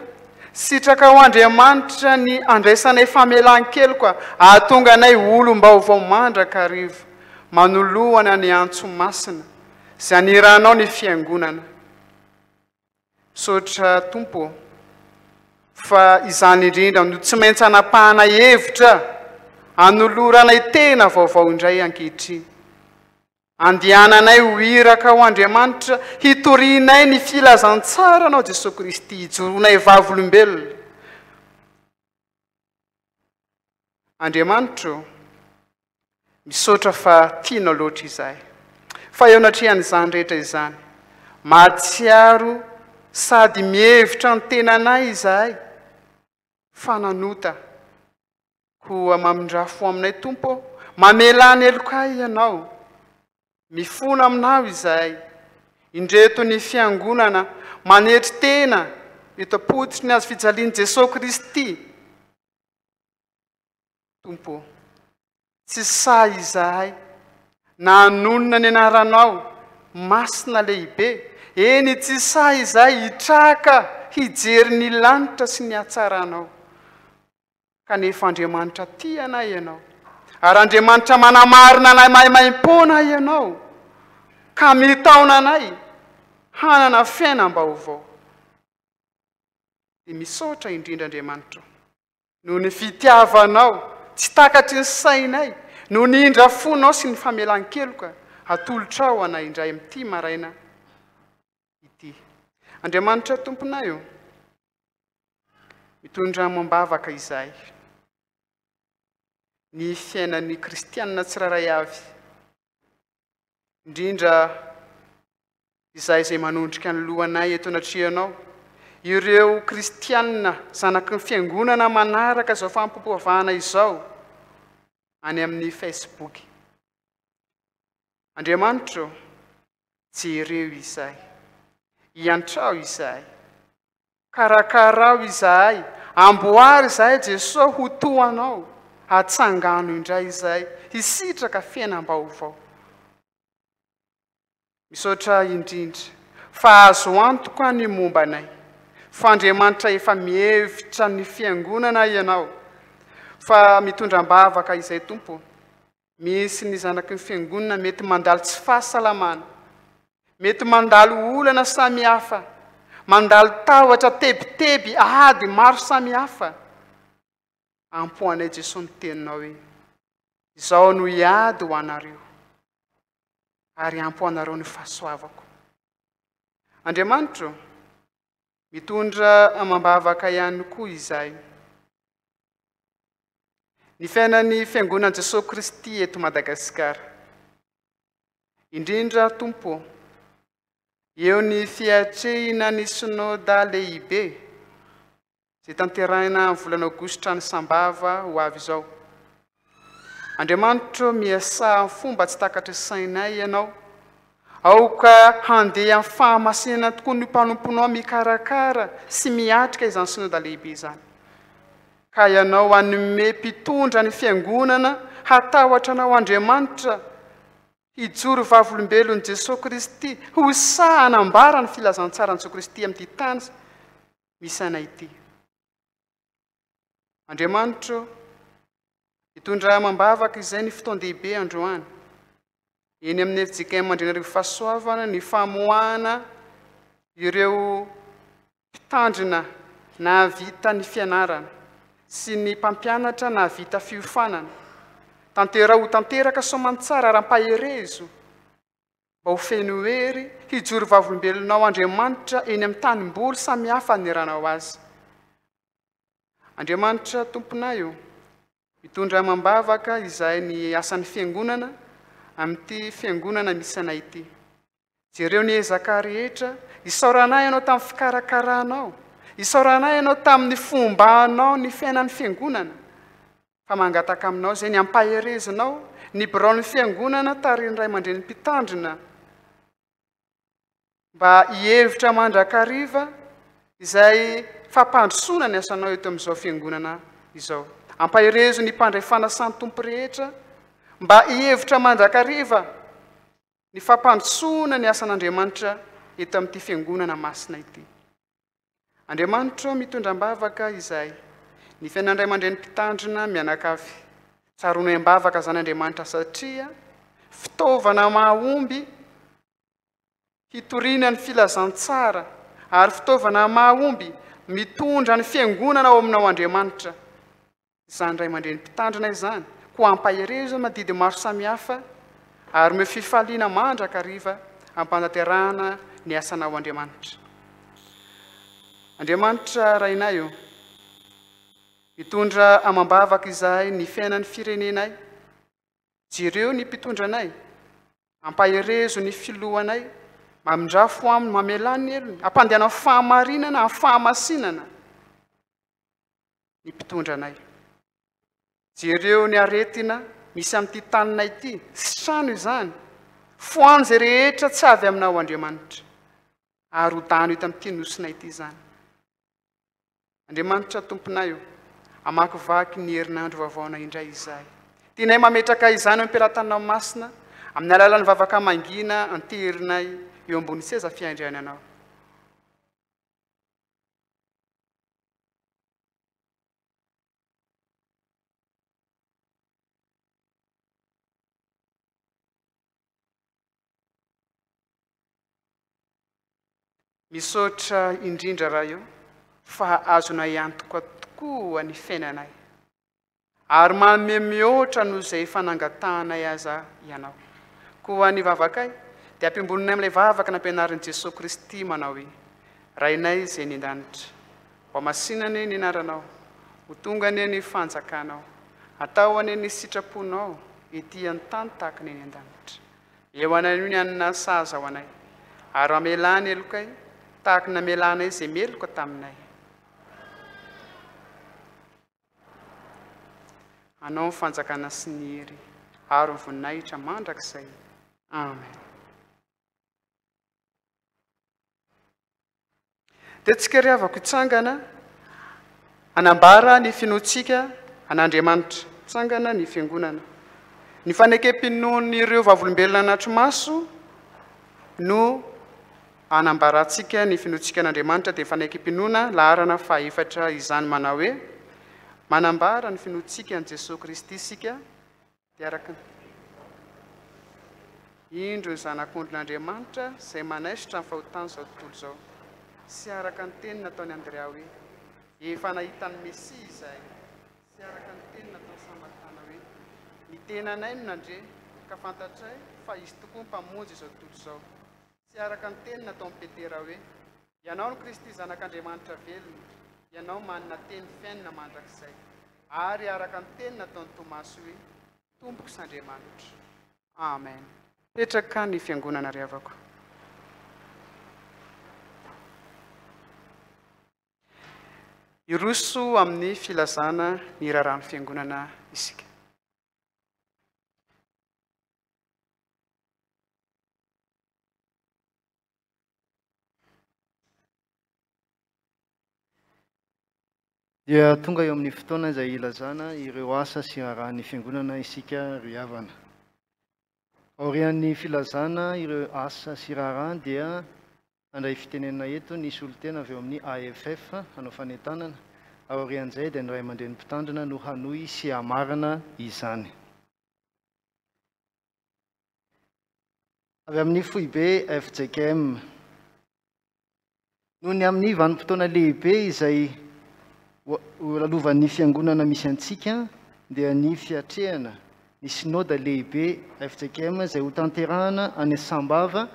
sitraka ho Andriamanitra ny andraisanay famelan-keloka hahatonga anay ho olom-baovao mandrakariva manoloana ny antso masina izay anirahanao ny Fiangonana. Misaotra Tompo ô, fa izany indrindra no tsy maintsy anapahana hevitra hanoloranay tena vaovao indray ankehitriny. Andehananay ho iraka ho Andriamanitra, hitorianay ny filazantsaranao Jesoa Kristy, hijoroanay vavolombelona. Andriamanitra ô, misaotra fa tianao loatra izahay. Fa eo anatrehan'izany rehetra izany, mahatsiaro sady mihevitra ny tenanay izahay fa nanota. Koa mamindrà fo aminay Tompo ô, mamelà ny helokay Ianao. Mifona aminao izahay. Indreto ny Fiangonana manetry tena eto am-pototry ny hazo fijalian'i Jesoa Kristy. Tompo ô, tsy sahy izahay na hanonona ny anaranao masina lehibe. Eny, tsy sahy izahay hitraka hijery ny lanitra sy ny hatsaranao. Kanefa Andriamanitra tia anay Ianao, ary Andriamanitra manamarina anay maimaimpoana Ianao, ka mitaona anay hanana fiainam-baovao. Dia misaotra indrindra Andriamanitra o, noho ny fitiavanao tsy takatry ny sainay, noho ny indra fonao sy ny famelan-keloka atolotrao anay indray amin'ity maraina ity. Andriamanitra Tomponay o, mitondra amam-bavaka izahay ny fiainan'ny kristianina tsirairay avy, indrindra izahay izay manondrika ny lohanay eto anatrehanao, ireo kristianina zanaky ny fiangonana manaraka izao fampompoavahana izao any amin'ny Facebook. Andriamanitro, jereo izahay, iantrao izahay, Karakarao izahay, amboary izahay Jesoa ho toa Anao, atsangano indray izahay hisitraka fiainam-baovao. Misaotra indrindra fa azo antoka ny momba anay, fa Andriamanitra efa mihevitra ny fiangonana Ianao, fa mitondra am-bavaka izay Tompo. Misy ny zanaky ny fiangonana mety mandalo tsy fahasalamana, mety mandalo olana samihafa, mandalo tahotra, tebiteby, ady maro samihafa. Ampo anay Jesoa ny teninao hoe, Izaho no hiady ho anareo, ary ampo anareo ny fahasoavako. Andriamanitro, mitondra amam-bavaka ihany koa izahay. Ny fiainan'ny Fiangonan'i Jesoa Kristy eto Madagasikara. Indrindra Tompo ô, eo ny fiatrehina ny Synoda lehibe izay tanterahina amin'ny volana Aogositra any Sambava ho avy izao. Andriamanitro miasà amin'ny fomba tsy takatry ny sainay Ianao. Aoka handeha amin'ny fahamasinana tokoa ny mpanomponao mikarakara sy miatrika izany Synoda lehibe izany. Ka Ianao hanome mpitondra ny Fiangonana hatahotra Anao Andriamanitra, hijoro vavolombelon'i Jesoa Kristy, ho sahy hanambara ny filazantsaran'i Jesoa Kristy amin'ity tany misy anay ity. Andriamanitro, hitondra amam-bavaka izay ny fotoan-dehibe androany. Eny amin'ny fjkm Andrianarivo Fahasoavana ny famoahana ireo mpitandrina nahavita ny fianarana sy ny mpampianatra nahavita fiofanana. Tanteraho ho tanteraka soamantsara ary ampaherezo mba ho feno hery hijoro vavolombelonao Andriamanitra eny amin'ny tanimboly samihafa aniranao azy. Andriamanitra Tomponay ô, mitondra amam-bavaka izahay ny asan'ny Fiangonana amin'ity Fiangonana misy anay ity. Jereo ny ezaka rehetra, isaoranay Ianao tamin'ny fikarakaranao, isaoranay Ianao tamin'ny fombanao ny fiainan'ny Fiangonana. Fa mangataka aminao izay ny ampaherezinao ny biraon'ny Fiangonana tarihin'ny Ray aman-dreny mpitandrina mba hihevitra mandrakariva izay fampandrosoana ny asanao eto amin'izao Fiangonana izao. Ampaherezo ny mpandray fanasan'ny Tompo rehetra mba hihevitra mandrakariva ny fampandrosoana ny asan'Andriamanitra eto amin'ity Fiangonana masina ity. Andriamanitra ô, mitondra am-bavaka izahay. Ny fiainan'ny ray aman-dreny mpitandrina mianakavy. Tsaroanay am-bavaka izany Andriamanitra satria fitaovana mahomby hitoriana ny filazantsara ary fitaovana mahomby mitondra ny fiangonana ao aminao Andriamanitra. Izany ray aman-dreny mpitandrina izany, koa ampaherezo amin'ny adidy maro samihafa ary omeo fifaliana mandrakariva am-panatanterahana ny asanao Andriamanitra. Andriamanitra Rainay ô, mitondra amam-bavaka izahay ny fiainan'ny firenenay, jereo ny mpitondra anay, ampaherezo ny filohanay, mamindrafo aminy, mamelà ny helony, ampandehana fahamarinana amin'ny fahamasinana. ny mpitondra anay. Jereo ny aretina misy amin'ity taninay ity, sitrano izany. Foano izay rehetra tsy avy aminao Andriamanitra. Ary hodano eto amin'ity nosinay ity izany. Andriamanitra Tomponay ô, hamakivaky ny herinandro vaovaonay indray izahay. Tianay mametraka izany eo am-pelatananao masina, amin'ny alalan'ny vavaka mangina anterinay. eo ambony seza fiandriananao. Misaotra indrindra Ray o fa azonay antoka tokoa ny fiainanay ary manome mihoatra noho izay efa nangatahanay aza Ianao. Koa ny vavakay dia ampiombononay amin'ilay vavaka nampianarin'i Jesoa Kristy manao hoe, Rainay izay any an-danitra, ho hamasina anie ny anaranao, ho tonga anie ny fanjakanao, atao anie ny sitraponao ety an-tany tahaka ny any an-danitra. Eo anay ny hanina sahaza ho anay, ary mamelà ny helokay tahaka ny namelanay izay meloka taminay. Anao ny fanjakana sy ny hery ary ny voninahitra mandrakizay. Amen. Dia tsika ry havako hitsangana hanambara ny finoantsika an'Andriamanitra. Tsangana ny fiangonana. Ny fanekem-pinoan'ireo vavolombelona anatri-maso no hanambarantsika ny finoantsika an'Andriamanitra dia fanekem-pinoana laharana fahaefatra izany manao hoe manambara ny finoantsika an'i Jesoa Kristy isika Dia araka ny. Indro ny Zanak'ondrin'Andriamanitra izay manaisotra ny fahotan'izao tontolo izao. Sy araka ny teny nataon'i Andrea hoe, Efa nahita ny Mesia izahay. Sy araka ny teny nataon'i Samaritana hoe, Ny tenanay no nandre, ka fantatray fa Izy tokoa ny Mpamonjy izao tontolo izao. Sy araka ny teny nataon'i Petera hoe, Ianao no Kristy Zanak'Andriamanitra velona, Ianao manana teny fiainana mandrakizay. Ary araka ny teny nataon'i Tomasy hoe, Tompoko sy Andriamanitro. Amen. Petraka ny fiangonana ry havako. Hiroso amin'ny filazana ny raharahan'ny fiangonana isika. Dia tonga eo amin'ny fotoana izay hilazana ireo asa sy raharahan'ny Fiangonana isika ry havana. Aorian'ny filazana ireo asa sy raharaha dia handray fitenenana eto ny solontena avy eo amin'ny AFF hanao fanentanana, ary aorian'izay dia ny ray aman-dreny mpitandrina no hanohy sy hamarana izany. Avy amin'ny foibe fjkm. Noho ny amin'ny vanim-potoana lehibe izay ho lalovan'ny Fiangonana misy antsika dia ny fiatrehana ny Synoda lehibe fjkm izay hotanterahana any Sambava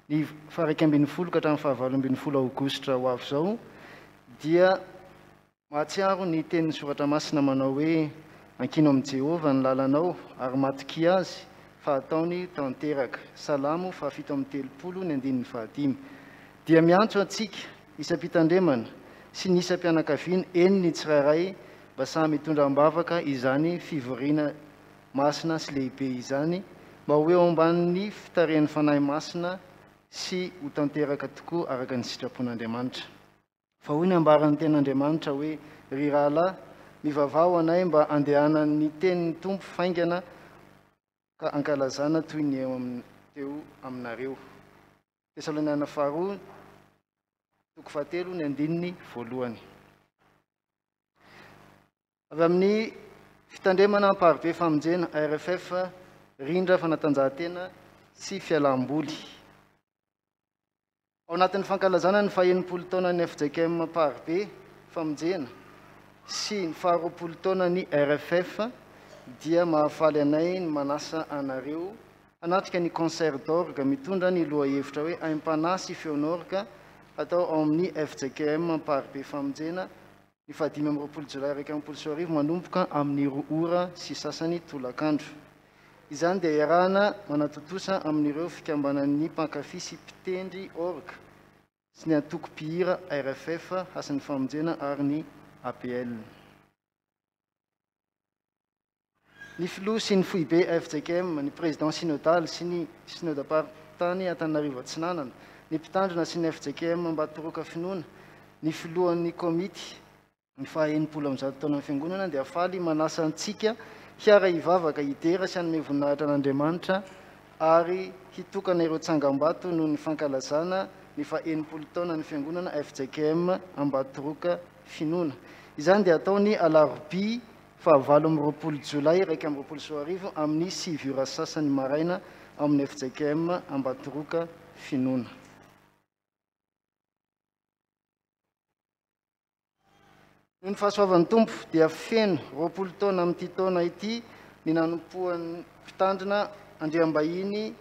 ny faha-11 ka hatramin'ny faha-18 aogositra ho avy izao dia Mahatsiaro ny tenin'ny Soratra Masina manao hoe, Ankino amin'i Jehovah ny lalanao, ary matokia azy, fa hataony tanteraka. Salamo fahafito amby telopolo ny andininy fahadimy. Dia miantso antsika, isam-pitandremana, sy ny isam-pianakaviana, eny ny tsirairay, mba samy hitondra am-bavaka izany fivoriana masina sy lehibe izany, mba ho eo ambanin'ny fitarihan'ny Fanahy Masina sy ho tanteraka tokoa araka ny sitrapon'Andriamanitra. Fa hoy ny ambaran'ny Tenin'Andriamanitra hoe, Ry rahalahy, mivavaha ho anay mba handehanan'ny tenin'ny Tompo faingana ka hankalazana toy ny eo amin'ny teo aminareo. Tesaloniana faharoa, toko fahatelo, ny andininy voalohany. Avy amin'ny Fitandremana Amparibe Famonjena, RFF, Rindra Fanatanjahantena sy Fialamboly. Ao anatin'ny fankalazana ny faha-60 taonan'ny fjkm Amparibe Famonjena sy ny faha-20 taonan'ny RFF dia mahafaly anay ny manasa anareo hanatrika ny concert d'orgue mitondra ny lohahevitra hoe Aim-panahy sy feon'orgue hatao ao amin'ny fjkm Amparibe Famonjena ny faha-25 jolay 2021 manomboka amin'ny roa ora sy sasany tolakandro. Izany dia iarahana manatontosa amin'ireo fikambanan'ny mpankafy sy mpitendry orgue sy ny antoko mpihira RFF, Hasin'ny Famonjena ary ny APL. Ny Filoha sy ny Foibe fjkm, ny Président Synodal sy ny Synodam-paritany Antananarivo Atsinanana, ny Mpitandrina sy ny fjkm Ambatoroka Finoana, ny Filohan'ny Komity ny faha 160 taonan'ny Fiangonana dia faly manasa antsika hiara-hivavaka, hidera sy hanome voninahitra an'Andriamanitra ary hitokana ireo tsangambato noho ny fankalazana ny faha-60 taonan'ny Fiangonana fjkm Ambatoroka Finoana. Izany dia hatao ny alarobia faha 28 jolay 2021 amin'ny sivy ora sasany maraina ao amin'ny fjkm Ambatoroka Finoana. Noho ny fahasoavan'ny Tompo dia feno 20 taona amin'ity taona ity ny nanompoan'ny Mpitandrina Andriambahiny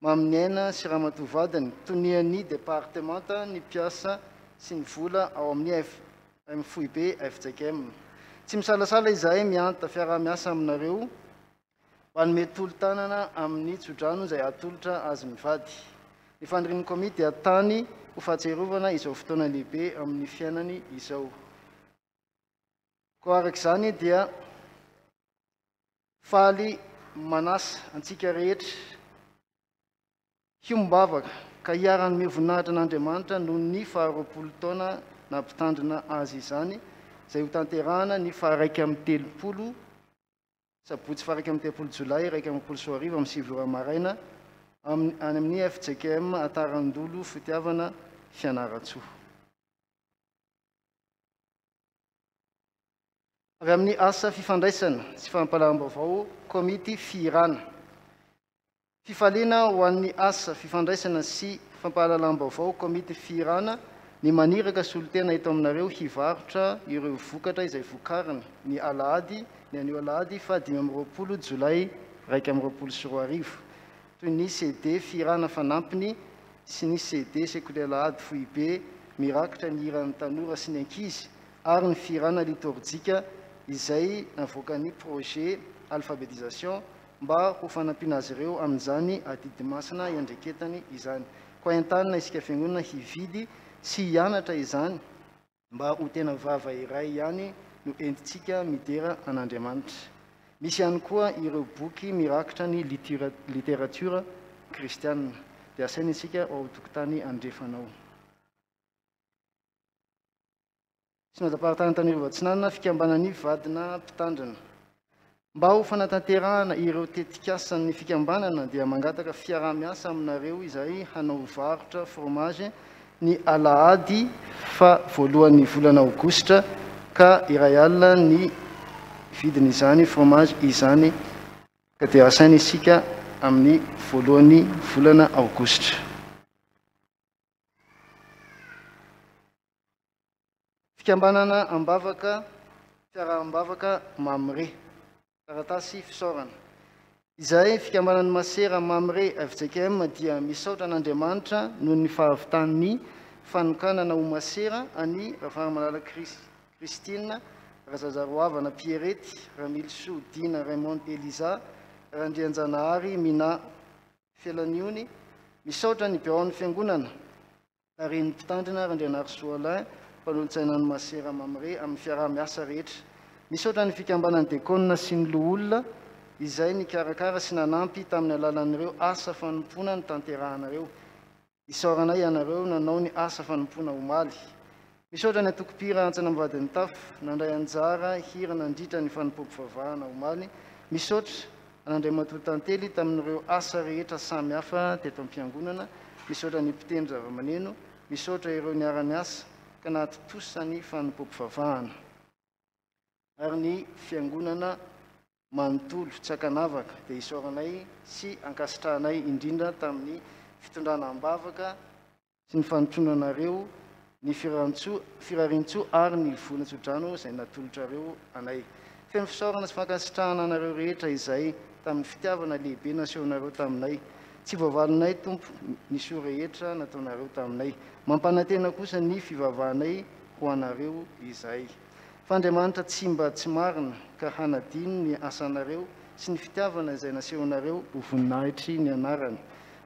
Maminiaina sy Ramatoa vadiny, tonian'ny departemanta ny mpiasa sy ny vola ao amin'ny FM Foibe fjkm. Tsy misalasala izahay mihanta fiaraha-miasa aminareo mba hanome tolo-tanana amin'ny tsodrano izay atolotra azy mivady. Ny fanirian'ny komity dia tany ho fahatsiarovana izao fotoana lehibe amin'ny fiainany izao. Koa araka izany dia Faly manasa antsika rehetra hiombom-bavaka ka hiara-hanome voninahitra an'Andriamanitra noho ny faha-20 taona nampitandrina azy izany, izay hotanterahana ny faha-31 sabotsy faha-31 jolay 2021 amin'ny sivy ora maraina amin'ny any amin'ny fjkm Antarandolo Fitiavana Fianarantsoa. Avy amin'ny asa fifandraisana sy fampahalalam-baovao Komity Fihirana. Fifaliana ho an'ny asa fifandraisana sy fampahalalam-baovao Komity Fihirana ny maniraka solontena eto aminareo hivarotra ireo vokatra izay vokariny ny alahady ny anio alahady faha 25 jolay 2021 toy ny CD fihirana fanampiny sy ny CD Sekoly Alahady Foibe mirakitra ny hiran'ny tanora sy ny ankizy ary ny fihirana litorjika izay navoakan'ny Projet Alphabétisation mba ho fanampiana azy ireo amin'izany adidy masina iandreketany izany. Koa entanina isika Fiangonana hividy sy hianatra izany mba ho tena vava iray ihany no entintsika midera an'Andriamanitra. Misy ihany koa ireo boky mirakitra ny literatiora kristiana. Dia asaina isika ao an-tokotany andrefana ao. Synodam-paritany Antananarivo Atsinanana, Fikambanan'ny Vadina Mpitandrina. Mba ho fanatanterahana ireo tetikasan'ny fikambanana dia mangataka fiaraha-miasa aminareo izahay hanao varotra fromage ny alahady fa voalohan'ny volana aogositra ka iray alina ny vidin'izany fromage izany ka dia asaina isika amin'ny voalohan'ny volana aogositra. Fikambanana am-bavaka, fiaraham-bavaka Mamre. Taratasy fisaorana. Izahay fikambanan'ny Masera Mamre fjkm dia misaotra an'Andriamanitra noho ny fahavitan'ny fanokanana ho Masera an'i Rafaharimalala Christine, Razazaroavana Pierrette, Ramilisoa Dina Raymond Elisa, Randrianjanahary Minah Felaniony. Misaotra ny biraon'ny Fiangonana. Tarihin'ny Mpitandrina Randrianarisoa Alain, mpanolotsainan'ny Masera Mamre amin'ny fiaraha-miasa rehetra. Misaotra ny fikambanan'ny Dekona sy ny Loholona izay nikarakara sy nanampy tamin'ny alalan'ireo asa fanompoana notanterahanareo. Isaoranay ianareo nanao ny asa fanompoana omaly. Misaotra ny antoko-mpihira Antsana Ambavahadinitafo nandray anjara hira nandritra ny fanompoam-pivavahana omaly. Misaotra an'Andriamatoa Tantely tamin'ireo asa rehetra samy hafa teto am-piangonana. Misaotra ny mpitendry zavamaneno. Misaotra ireo niara-niasa ka nahatontosa ny fanompoam-pivavahana. Ary ny fiangonana manontolo tsy ankanavaka dia isaoranay sy ankasitrahanay indrindra tamin'ny fitondrana am-bavaka sy ny fanotronanareo ny firarintsoa firarintsoa ary ny vola tsodrano izay natolotrareo anay. Feno fisaorana sy fankasitrahana anareo rehetra izay tamin'ny fitiavana lehibe nasehonareo taminay. Tsy voavalinay Tompo ny soa rehetra nataonareo taminay. Mampanantena kosa ny fivavahanay ho anareo izahay. Fa Andriamanitra tsy mba tsy marina ka hanadino ny asanareo sy ny fitiavana izay nasehonareo ho voninahitry ny anarany.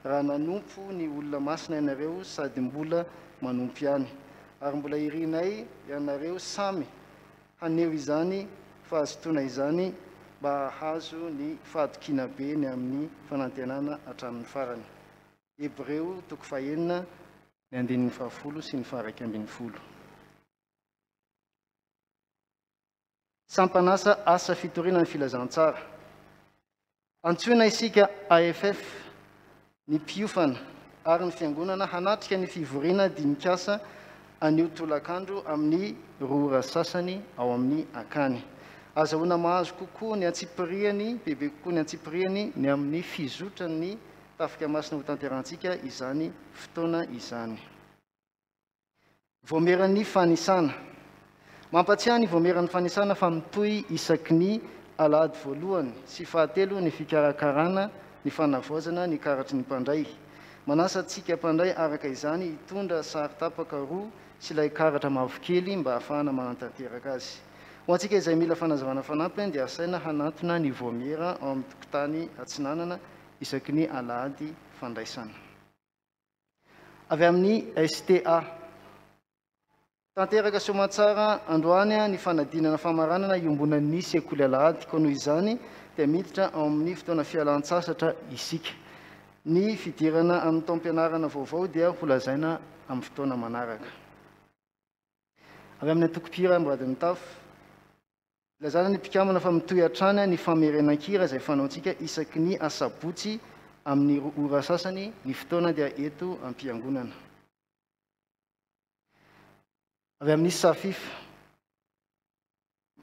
Raha nanompo ny olona masina ianareo sady mbola manompo ihany. Ary mbola irinay ianareo samy haneho izany fahazotoana izany mba hahazo ny fahatokiana be ny amin'ny fanantenana hatramin'ny farany. Hebreo toko fahenina, ny andininy fahafolo sy ny faha-iraika ambin'ny folo. Sampan'asa asa fitoriana ny filazantsara. Antsoina isika AFF. ny mpiofana ary ny fiangonana hanatrika ny fivoriana dinik'asa anio tolakandro amin'ny roa ora sasany ao amin'ny akany. Azahoana mahazo kokoa ny antsipiriany bebe kokoa ny antsipiriany ny amin'ny fizotran'ny Tafika Masina hotanterahantsika izany fotoana izany. Vaomieran'ny fanisana. Mampatsiahy ny vaomieran'ny fanisana fa mitohy isaky ny alahady voalohany sy fahatelo ny fikarakarana ny fanavaozana ny karatry ny mpandray. Manasa antsika mpandray araka izany hitondra sary tapaka roa sy ilay karatra mavokely mba hahafahana manatanteraka azy. Ho antsika izay mila fanazavana fanampiny dia asaina hanantona ny vaomiera ao amin'ny tokotany atsinanana isaky ny alahady fandraisana. Avy amin'ny STA. Tanteraka soamantsara androany ny fanadinana famaranana iombonan'ny sekoly alahady, koa noho izany dia miditra ao amin'ny fotoana fialan-tsasatra isika. Ny fidirana amin'ny taom-pianarana vaovao dia holazaina amin'ny fotoana manaraka. Avy amin'ny antoko mpihira Ambavahadimitafo. Ilazana ny mpikambana fa mitohy hatrany ny famerenan-kira izay fanaontsika isaky ny asabotsy amin'ny roa ora sasany, ny fotoana dia eto am-piangonana. Avy amin'ny Safif.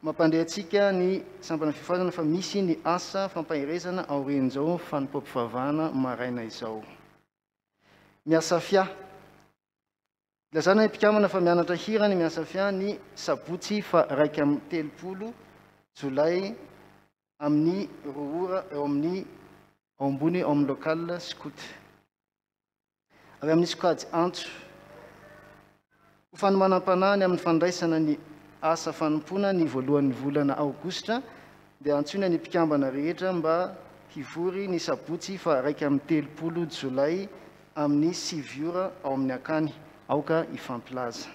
Mampandre antsika ny sampana fifazana fa misy ny asa fampaherezana aorian'izao fanompoam-pivavahana maraina izao. Miasafia. Ilazana ny mpikambana fa mianatra hira ny Miasafia ny sabotsy faha 31 jolay amin'ny roa ora eo amin'ny ao ambony ao amin'ny local scout. Avy amin'ny sokajy antso. Ho fanomanam-panahy ny amin'ny fandraisana ny asa fanompoana ny voalohan'ny volana aogositra dia antsoina ny mpikambana rehetra mba hivory ny sabotsy faha 31 jolay amin'ny sivy ora ao amin'ny akany. Aoka hifampilaza.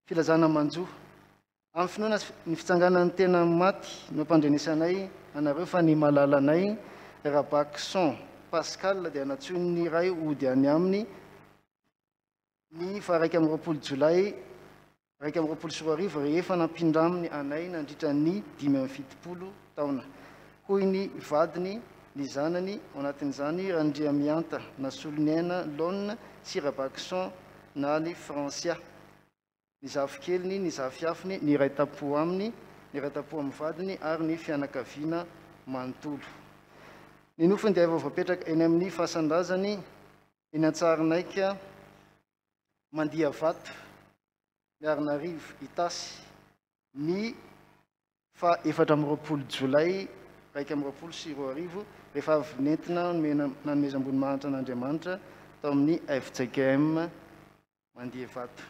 Filazana manjo. Amin'ny finoana sy ny fitsanganan'ny tena amin'ny maty no ampandrenesanay anareo fa ny malalanay Rabakson Pascal dia nantsoin'ny Ray hody any aminy ny faha 21 jolay 2021 rehefa nampindraminy anay nandritra ny 75 taona, hoy ny vadiny, ny zanany, ao anatin'izany Randriamihanta Nasoloniaina Lone sy Rabakison Naly Francia, ny zafikeliny, ny zafiafiny, ny iray tampo aminy, ny iray tampo amin'ny vadiny ary ny fianakaviana manontolo. Ny nofony dia efa voapetraka eny amin'ny fasan-drazany eny Antsaharinaika Mandiavato, Miarinarivo, Itasy, ny faha 24 jolay 2021, rehefa avy nentina nomena nanomezam-boninahitra an'Andriamanitra tao amin'ny fjkm Mandiavato.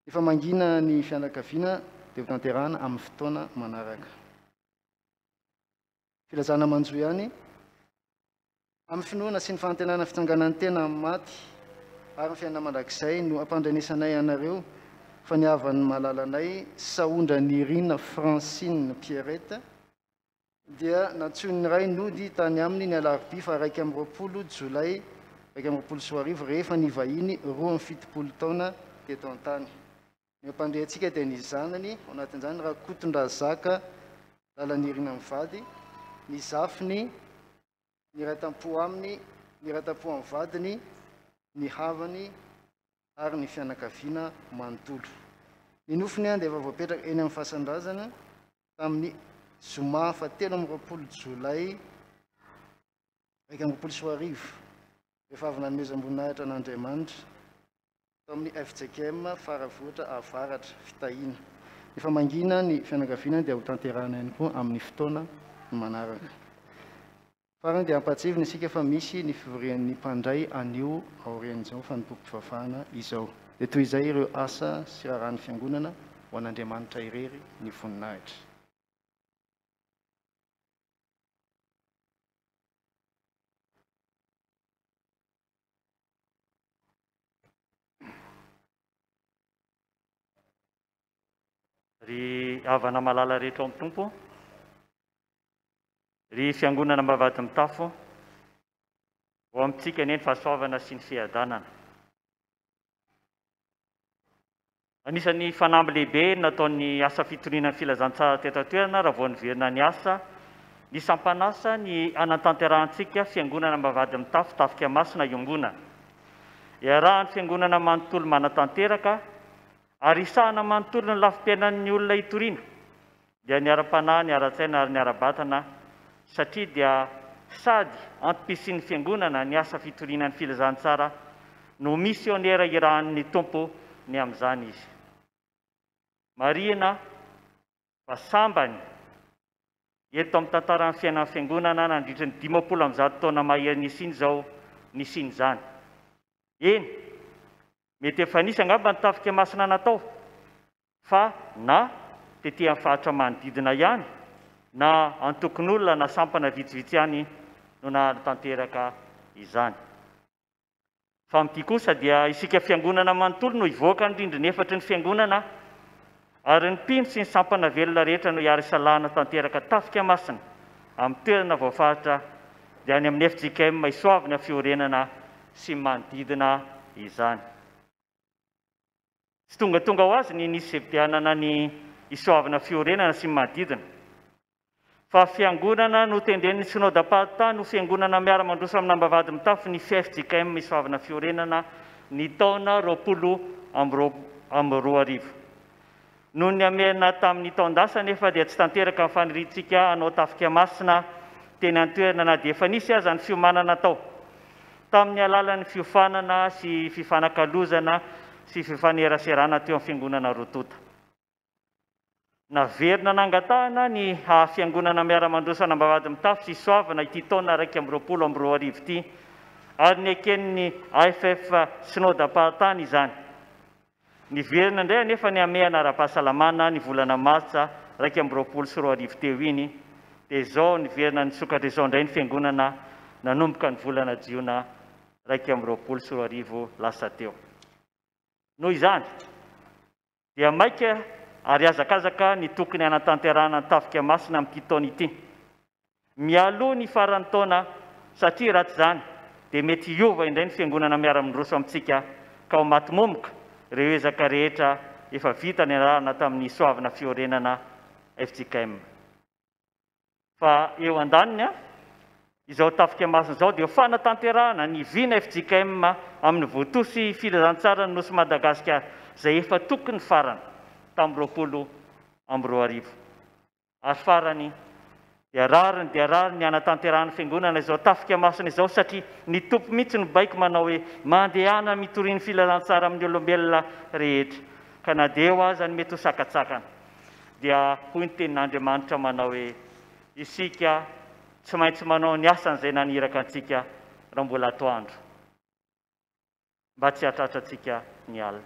Efa mangina ny fianakaviana dia hotanterahana amin'ny fotoana manaraka. Filazana manjo ihany. Amin'ny finoana sy ny fanantenana fitsanganan'ny tena amin'ny maty ary ny fiainana mandrakizay no ampandrenesanay anareo fa ny havan'ny malalanay Sahondranirina Francine Pierrette dia nantsoin'ny Ray nody tany aminy ny alarobia faha 21 jolay 2021 rehefa nivahiny 72 taona teto an-tany. Ny mampandre antsika dia ny zanany, ao anatin'izany Rakotondrazaka Lalanirina mivady, ny zafiny, ny iray tampo aminy, ny iray tampo amin'ny vadiny, ny havany ary ny fianakaviana manontolo. Ny nofony dia efa voapetraka eny amin'ny fasan-drazana tamin'ny zoma faha 23 jolay 2021, rehefa avy nanomezam-boninahitra an'Andriamanitra tao amin'ny fjkm Faravohitra Avaratra, Fitahiana. Ny famangiana ny fianakaviana dia hotanterahina ihany koa amin'ny fotoana manaraka. Farany dia ampahatsiahivina isika fa misy ny fivorian'ny mpandray anio aorian'izao fanompoam-pivavahana izao. Dia toy izay ireo asa sy raharahan'ny Fiangonana ho an'Andriamanitra irery ny voninahitra. Ry havana malala rehetra ao amin'ny Tompo, ry Fiangonana Ambavahadimitafo, ho amintsika anie ny fahasoavana sy ny fiadanana. Anisan'ny fanamby lehibe nataon'ny asa fitoriana ny filazantsara teto an-toerana raha vao niverina niasa Ny sampan'asa ny hanatanterahantsika Fiangonana Ambavahadimitafo Tafika Masina iombonana. Iarahan'ny Fiangonana manontolo manatanteraka ary isahana manontolo ny lafim-piainan'ny olona itoriana, dia ny ara-panahy, ny ara-tsaina ary ny ara-batana, satria dia sady antom-pisian'ny Fiangonana ny asa fitoriana ny filazantsara no misionera irahan'ny Tompo ny amin'izany izy. Marihina fa sambany eto amin'ny tantaran'ny fiainan'ny Fiangonana nandritry ny 150 taona mahery nisiany izao nisian'izany. Eny, mety efa nisy angamba ny tafika masina natao, fa na tety amin'ny faritra manodidina ihany, na antokon'olona na sampana vitsivitsy ihany no nahatanteraka izany. Fa amin'ity kosa dia isika Fiangonana manontolo no hivoaka ny rindrina efatry ny Fiangonana, ary ny mpino sy ny sampana velona rehetra no hiara-hisalahana tanteraka tafika masina amin'ny toerana voafaritra dia any amin'ny fjkm Isoavina Fiorenana sy ny manodidina izany. Tsy tongatonga ho azy ny nisefidianana ny Isoavina Fiorenana sy ny manodidina. Fa fiangonana notendren'ny Synodam-paritany ho fiangonana miara-mandroso amin'Ambavahadimitafo ny fjkm Isoavina Fiorenana ny taona 2020. Noho ny hamehana tamin'ny taon-dasa anefa dia tsy tanteraka ny faniriantsika hanao tafika masina teny an-toerana na dia efa nisy aza ny fiomanana natao tamin'ny alalan'ny fiofanana sy fifanakalozana sy fifaneraserana teo amin'ny fiangonana roa tonta. Naverina nangatahana ny haha Fiangonana Miara-mandroso an'Ambavahadimitafo sy Soavina ity taona 2021 ity ary neken'ny AFF Synodam-paritany izany. Niverina indray anefa ny hamehana ara-pahasalamana ny volana martsa 2021 teo iny dia izao niverina nisokatra izao indray ny Fiangonana nanomboka ny volana jiona 2021 lasa teo. Noho izany, dia maika ary hazakazaka ny tokony hanatanterahana ny Tafika Masina amin'ity taona ity, mialoha ny faran'ny taona satria raha tsy izany dia mety hiova indray ny Fiangonana miara-mindroso amintsika ka ho maty momoka ireo ezaka rehetra efa vita niarahana tamin'ny Soavina Fiorenana fjkm. Fa eo andaniny, izao Tafika Masina izao dia ho fanatanterahana ny vina fjkm amin'ny voatosy filazantsaran'ny Nosy Madagasikara izay efa tokony farana tamin'ny 2020. Ary farany, dia rariny dia rariny ny hanatanterahan'ny Fiangonana izao Tafika Masina izao satria ny Tompo mihitsy no baiko manao hoe mandehana mitoria ny filazantsara amin'ny olombelona rehetra ka na dia eo aza ny mety ho sakatsakana dia hoy ny tenin'Andriamanitra manao hoe, Isika tsy maintsy manao ny asan'izay naniraka antsika raha mbola atoandro, mba tsy hahatratra antsika ny alina.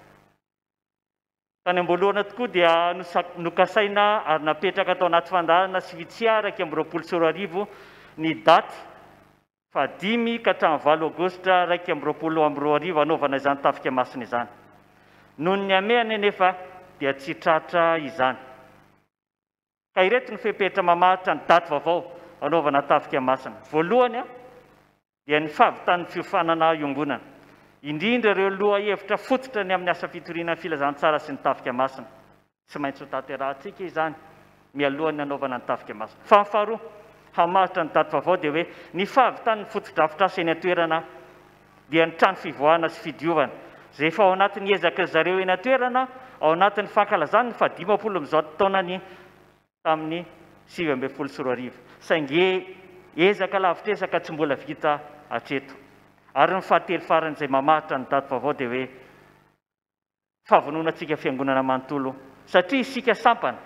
Tany am-boalohana tokoa dia nokasaina ary napetraka tao anaty fandaharana sy fitsia 2021 ny daty Faha dimy ka hatramin'ny valo aogositra 2021 hanaovana izany tafika masina izany. Noho ny hamehana anefa dia tsy tratra izany. Ka ireto ny fepetra mamaritra ny daty vaovao hanaovana tafika masina. Voalohany dia ny fahavitan'ny fiofanana iombonana, indrindra ireo lohahevitra fototra ny amin'ny asa fitoriana ny filazantsara sy ny tafika masina. Tsy maintsy ho tanterahantsika izany mialohan'ny hanaovana ny tafika masina. Fa ny faharoa, hamaritra ny daty vaovao dia hoe ny fahavitan'ny fotodrafitrasa eny an-toerana dia ny trano fivoahana sy fidiovana izay efa ao anatin'ny ezaky ry zareo eny an-toerana ao anatin'ny fankalazany ny fahadimampolo amin'izao taonany tamin'ny 2019 saingy ezaka lavitr'ezaka tsy mbola vita hatreto. Ary ny fahatelo farany izay mamaritra ny daty vaovao dia hoe fahavononantsika Fiangonana manontolo, satria isika sampana,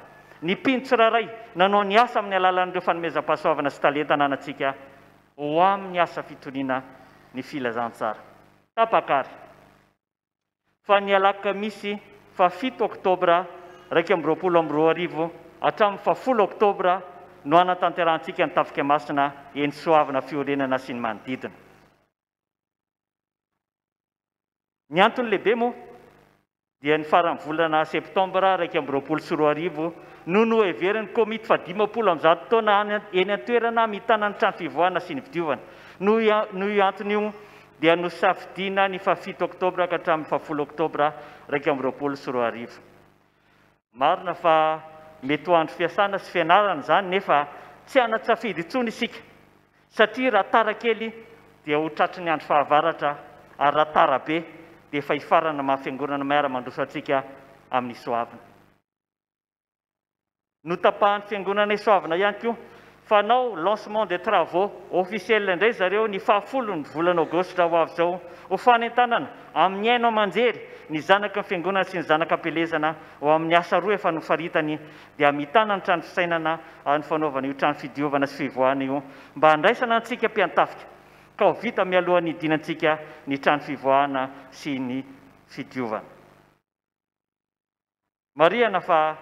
ny mpino tsirairay, nanao ny asa amin'ny alalan'ireo fanomezam-pahasoavana sy talenta ananantsika ho amin'ny asa fitoriana ny filazantsara. Tapaka àry fa ny alakamisy fahafito oktobra 2021 hatramin'ny fahafolo oktobra no hanatanterahantsika ny Tafika Masina eny Soavina Fiorenana sy ny manodidina. Ny antony lehibe moa dia ny faran'ny volana septambra 2021 no noheverin'ny komity fa 150 taona any eny an-toerana mitana ny trano fivoahana sy ny fidiovana. Noho io antony io dia nosafidiana ny fahafito oktobra ka hatramin'ny fahafolo oktobra 2021. Marina fa mety ho andro fiasana sy fianarana izany nefa tsy hanan-tsafidy intsony isika satria raha tara kely dia ho tratry ny andro fahavaratra ary raha tara be dia efa hifarana maha fiangonana miara-mandroso antsika amin'ny soavina. Notapahan'ny fiangonana Isoavina ihany koa fa hanao lancement des travaux officiel indray zareo ny fahafolon'ny volana aogositra ho avy izao ho fanentanana amin'ny haino aman-jery ny zanaky ny fiangonana sy ny zanak'ampielezana ho amin'ny asa roa efa nofaritany dia hamitana ny trano fisainana ary ny fanaovana io trano fidiovana sy fivoahana io mba handraisana antsika mpiantafika ka ho vita mialohan'ny hidinantsika ny trano fivoahana sy ny fidiovana. Marihana fa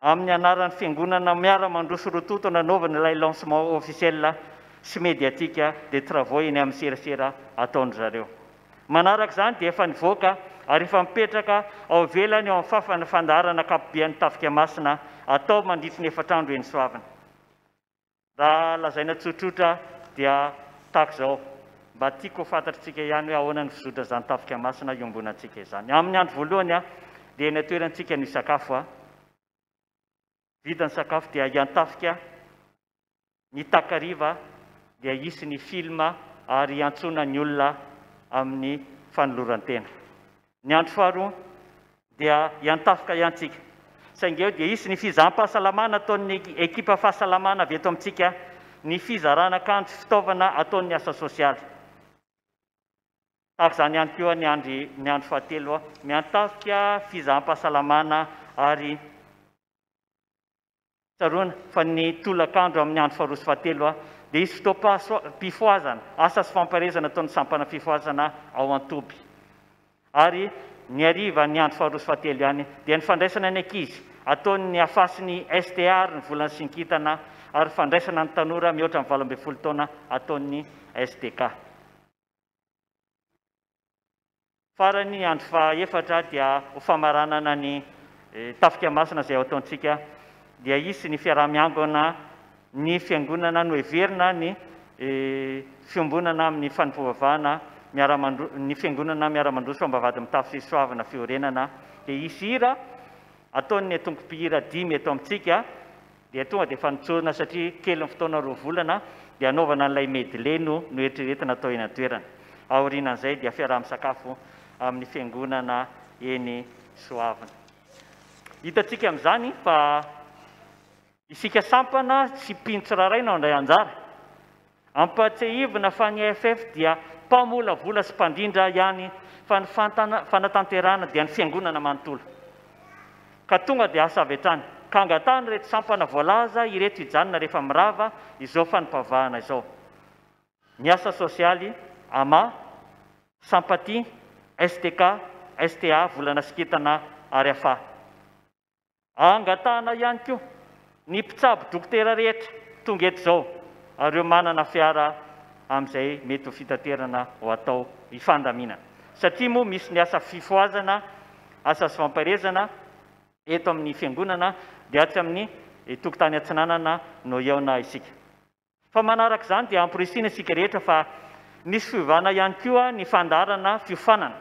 amin'ny anaran'ny Fiangonana Miara-mandroso roa tonta no anaovana ilay lancement officiel sy médiatique des travaux eny amin'ny serasera ataon-dry zareo. Manaraka izany dia efa nivoaka ary efa mipetraka ao ivelany eo amin'ny fafana fandaharana ankapobean'ny Tafika Masina atao mandritry ny efatr'andro eny Soavina. Raha lazaina tsotsotra dia tahaka izao, mba tiako ho fantatr'tsika ihany hoe ahoana ny fizotra izany tafika masina iombonantsika izany. Amin'ny andro voalohany dia eny an-toerantsika no hisakafo. Vita ny sakafo dia hiantafika ny takariva dia hisy ny film ary hiantsoana ny olona amin'ny fanoloran-tena. Ny andro faharoa dia hiantafika ihany tsika. Saingy eo dia hisy ny fizaham-pahasalamana ataon'ny ekipa fahasalamana avy eto amintsika, ny fizarana akanjo sy fitaovana ataon'ny asa sosialy. Tahaka izany ihany koa ny andro ny andro fahatelo, miantafika fizaham-pahasalamana ary Tsaroana fa ny tolakandro amin'ny andro faharoa sy fahatelo dia hisy fotoam-pifohazana, asa sy fampaherezana ataon'ny sampana fifohazana ao an-toby. Ary ny hariva ny andro faharoa sy fahatelo ihany dia ny fandraisana ny ankizy ataon'ny afa sy ny STA ary ny volan'ny Sinkitana ary fandraisana ny tanora mihoatra ny 18 taona ataon'ny STK. Farany, andro faha-efatra dia ho famaranana ny Tafika Masina izay ataontsika dia hisy ny fiaraha-miangona ny Fiangonana noheverina ny fiombonana amin'ny fanompoam-bavahana miara-mandro ny Fiangonana miara-mandroso Ambavahady Mitafo sy Soavina Fiorenana dia hisy hira ataon'ny antokom-pihira dimy eto amintsika Dia tonga dia efa notsorina satria kely ny fotoana roa volana dia hanaovana an'ilay medley no noeritreretina atao eny an-toerana. Aorianan'izay dia fiaraha-misakafo amin'ny fiangonana eny Soavina. Hitantsika amin'izany fa isika sampana sy mpino tsirairay no handray anjara. Ampahatsiahivina fa ny AFF dia mpamolavola sy mpandrindra ihany fa ny fanatanterahana dia ny fiangonana manontolo. Ka tonga dia asa avy hatrany. Ka angatahana ireto sampana voalaza ireto hijanona rehefa mirava izao fanimpavahana izao. Ny asa sosialy, ama, Sampati, STK, STA, Volana sy Kintana ary afa. Angatahana ihany koa ny mpitsabo dokotera rehetra tonga eto izao ary ireo manana fiara amin'izay mety ho fitaterana ho atao hifandaminana satria moa misy ny asa fifohazana, asa sy fampaherezana eto amin'ny fiangonana dia atsy amin'ny tokotany atsinanana no hihaona isika. Fa manaraka izany dia amporisihina isika rehetra fa nisy fiovana ihany koa ny fandaharana fiofanana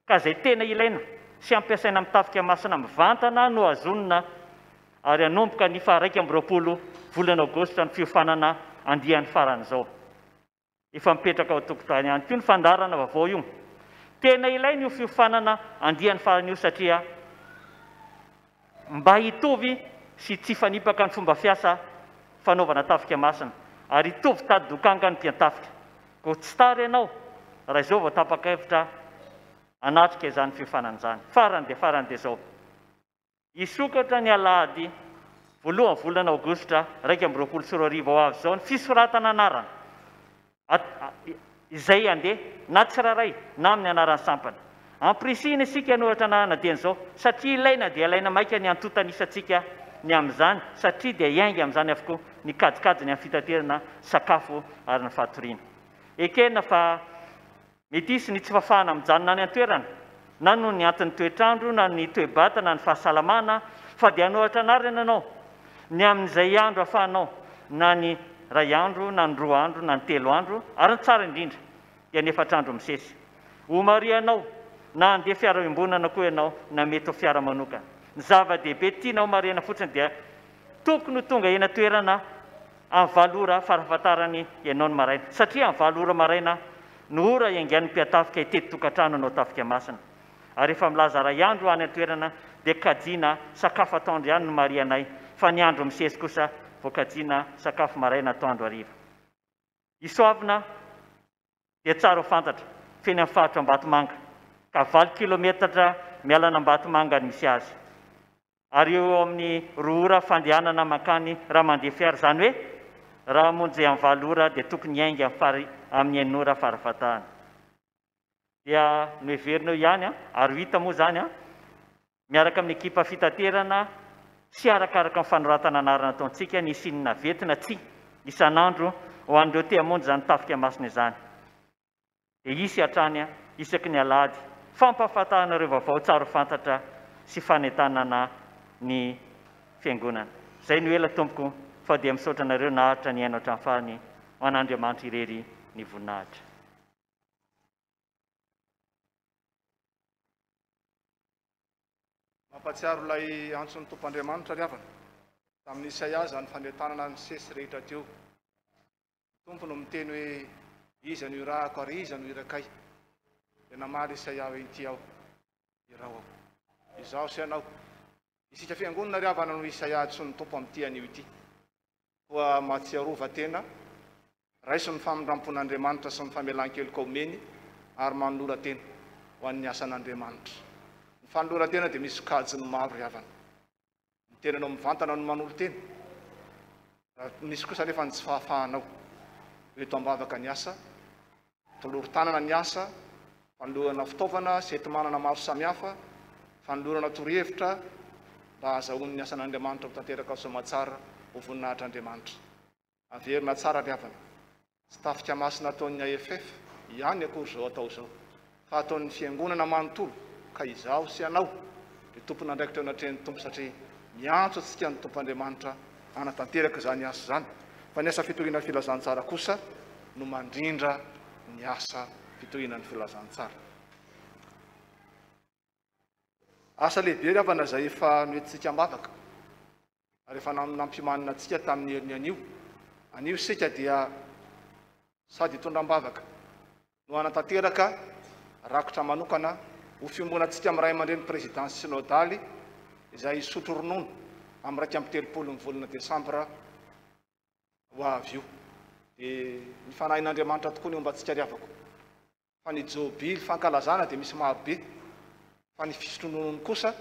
ka izay tena ilaina sy ampiasaina amin'ny tafika masina mivantana no hazonina ary hanomboka ny faha 21 volana aogositra ny fiofanana andiany farany izao. Efa mipetraka ao an-tokotany ihany koa ny fandaharana vaovao io. Tena ilaina io fiofanana andiany farany io satria mba hitovy sy tsy hifanipaka ny fomba fiasa fanaovana tafika masina ary hitovy tady dokanga ny mpiantafika. Koa tsy tara ianao raha izao vao tapa-kevitra hanatrika izany fiofanana izany. Farany dia farany dia izao. Hisokatra ny alahady voalohan'ny volana aogositra 2021 ho avy izao ny fisoratana anarana izay handeha na tsirairay na amin'ny anaran'ny sampana. Ampirisihina isika hanoratra anarana dieny izao satria ilaina dia ilaina maika ny antontan'isantsika ny amin'izany satria dia hiainga amin'izany avokoa ny kajikajy ny amin'ny fitaterana sakafo ary ny fatoriana. Ekena fa Mety hisy ny tsy fahafahana mijanona any an-toerana, na noho ny anton'ny toetr'andro, na ny toe-batana, ny fahasalamana, fa dia hanoratra anarana ianao ny amin'izay andro ahafahanao, na ny iray andro, na ny roa andro, na ny telo andro, ary ny tsara indrindra dia ny efatra andro misesy. Ho marihanao na handeha fiara iombonana koa ianao, na mety ho fiara manokana. Ny zava-dehibe tiana homarihana fotsiny dia. Tokony ho tonga eny an-toerana amin'ny valo ora farafahatarany ianao ny maraina, satria amin'ny valo ora maraina no ora hiaingan'ny mpiatafika hitety tokantrano hanao tafika masina. Ary rehefa milaza iray andro any an-toerana dia kajiana sakafo atoandro ihany no marihanay, fa ny andro misesy kosa vao kajiana sakafo maraina atoandro hariva. Isoavina dia tsara ho fantatra fa eny amin'ny faritra Ambatomanga, ka valo kilometatra miala an'Ambatomanga no misy azy. Ary eo amin'ny roa ora fandehanana mankany raha mandeha fiara, izany hoe raha hamonjy amin'ny valo ora dia tokony hiainga amin'ny enina ora farafahatahany. Dia noheverina eo ihany ary ho hita moa izany miaraka amin'ny ekipa fitaterana sy arakaraka ny fanoratana anarana ataontsika ny hisian'ny navette na tsia isan'andro ho an'ireo te hamonjy izany tafika masina izany. Dia hisy hatrany isaky ny alahady fampahafantarana ireo vaovao tsara ho fantatra sy fanentanana ny fiangonana. Izay no ela tompoko fa dia misaotra anareo naharitra nihaino hatramin'ny farany ho an'Andriamanitra irery ny voninahitra. Mampahatsiaro ilay antson'ny Tompo Andriamanitra ry havana, tamin'i Isaia izany fanentanana nisesy rehetra teo. Ny Tompo no miteny hoe, Iza no irahako ary iza no irakay? Dia namaly Isaia hoe, Inty aho, iraho aho. Izaho sy ianao. Isika fiangonana ry havana no Isaia antsoin'ny Tompo amin'ity anio ity. Koa mahatsiarova tena, raiso ny famindrampon'Andriamanitra sy ny famelan-keloka omeny ary manolora tena ho an'ny asan'Andriamanitra. Ny fanoloran-tena dia misy sokajiny maro ry havana. Ny tenanao mivantana no manolo-tena, raha misy kosa anefa ny tsy fahafahanao, eto am-bavaka ny asa, Tolory tanana ny asa, fanolorana fitaovana sy enti-manana maro samihafa, fanolorana torohevitra mba hahazahoan'ny asan'Andriamanitra ho tanteraka soamatsara ho voninahitr'Andriamanitra. Averina tsara ry havana, tsy tafika masina ataon'ny AFF ihany akory izao atao izao, fa ataon'ny Fiangonana manontolo ka izaho sy ianao dia tompon'andraikitra eo anatrehan'ny Tompo satria miantso antsika ny Tompo Andriamanitra hanatanteraka izany asa izany, fa ny asa fitoriana ny filazantsara kosa no mandrindra ny asa fitoriana ny filazantsara. Asa lehibe ry havana izay efa noentintsika am-bavaka ary efa nampiomanina antsika tamin'ny heriny anio. Anio isika dia sady hitondra am-bavaka no hanatanteraka rakitra manokana ho fiombonantsika amin'ny ray aman-dreny Prezidansy Synodaly izay hisotro ronono amin'ny 31 ny volana desambra ho avy io. Dia ny Fanahin'Andriamanitra tokoa ny homba antsika ry havako. Fa ny jobily fankalazana dia misy maro be. Fa ny fisotrononono kosa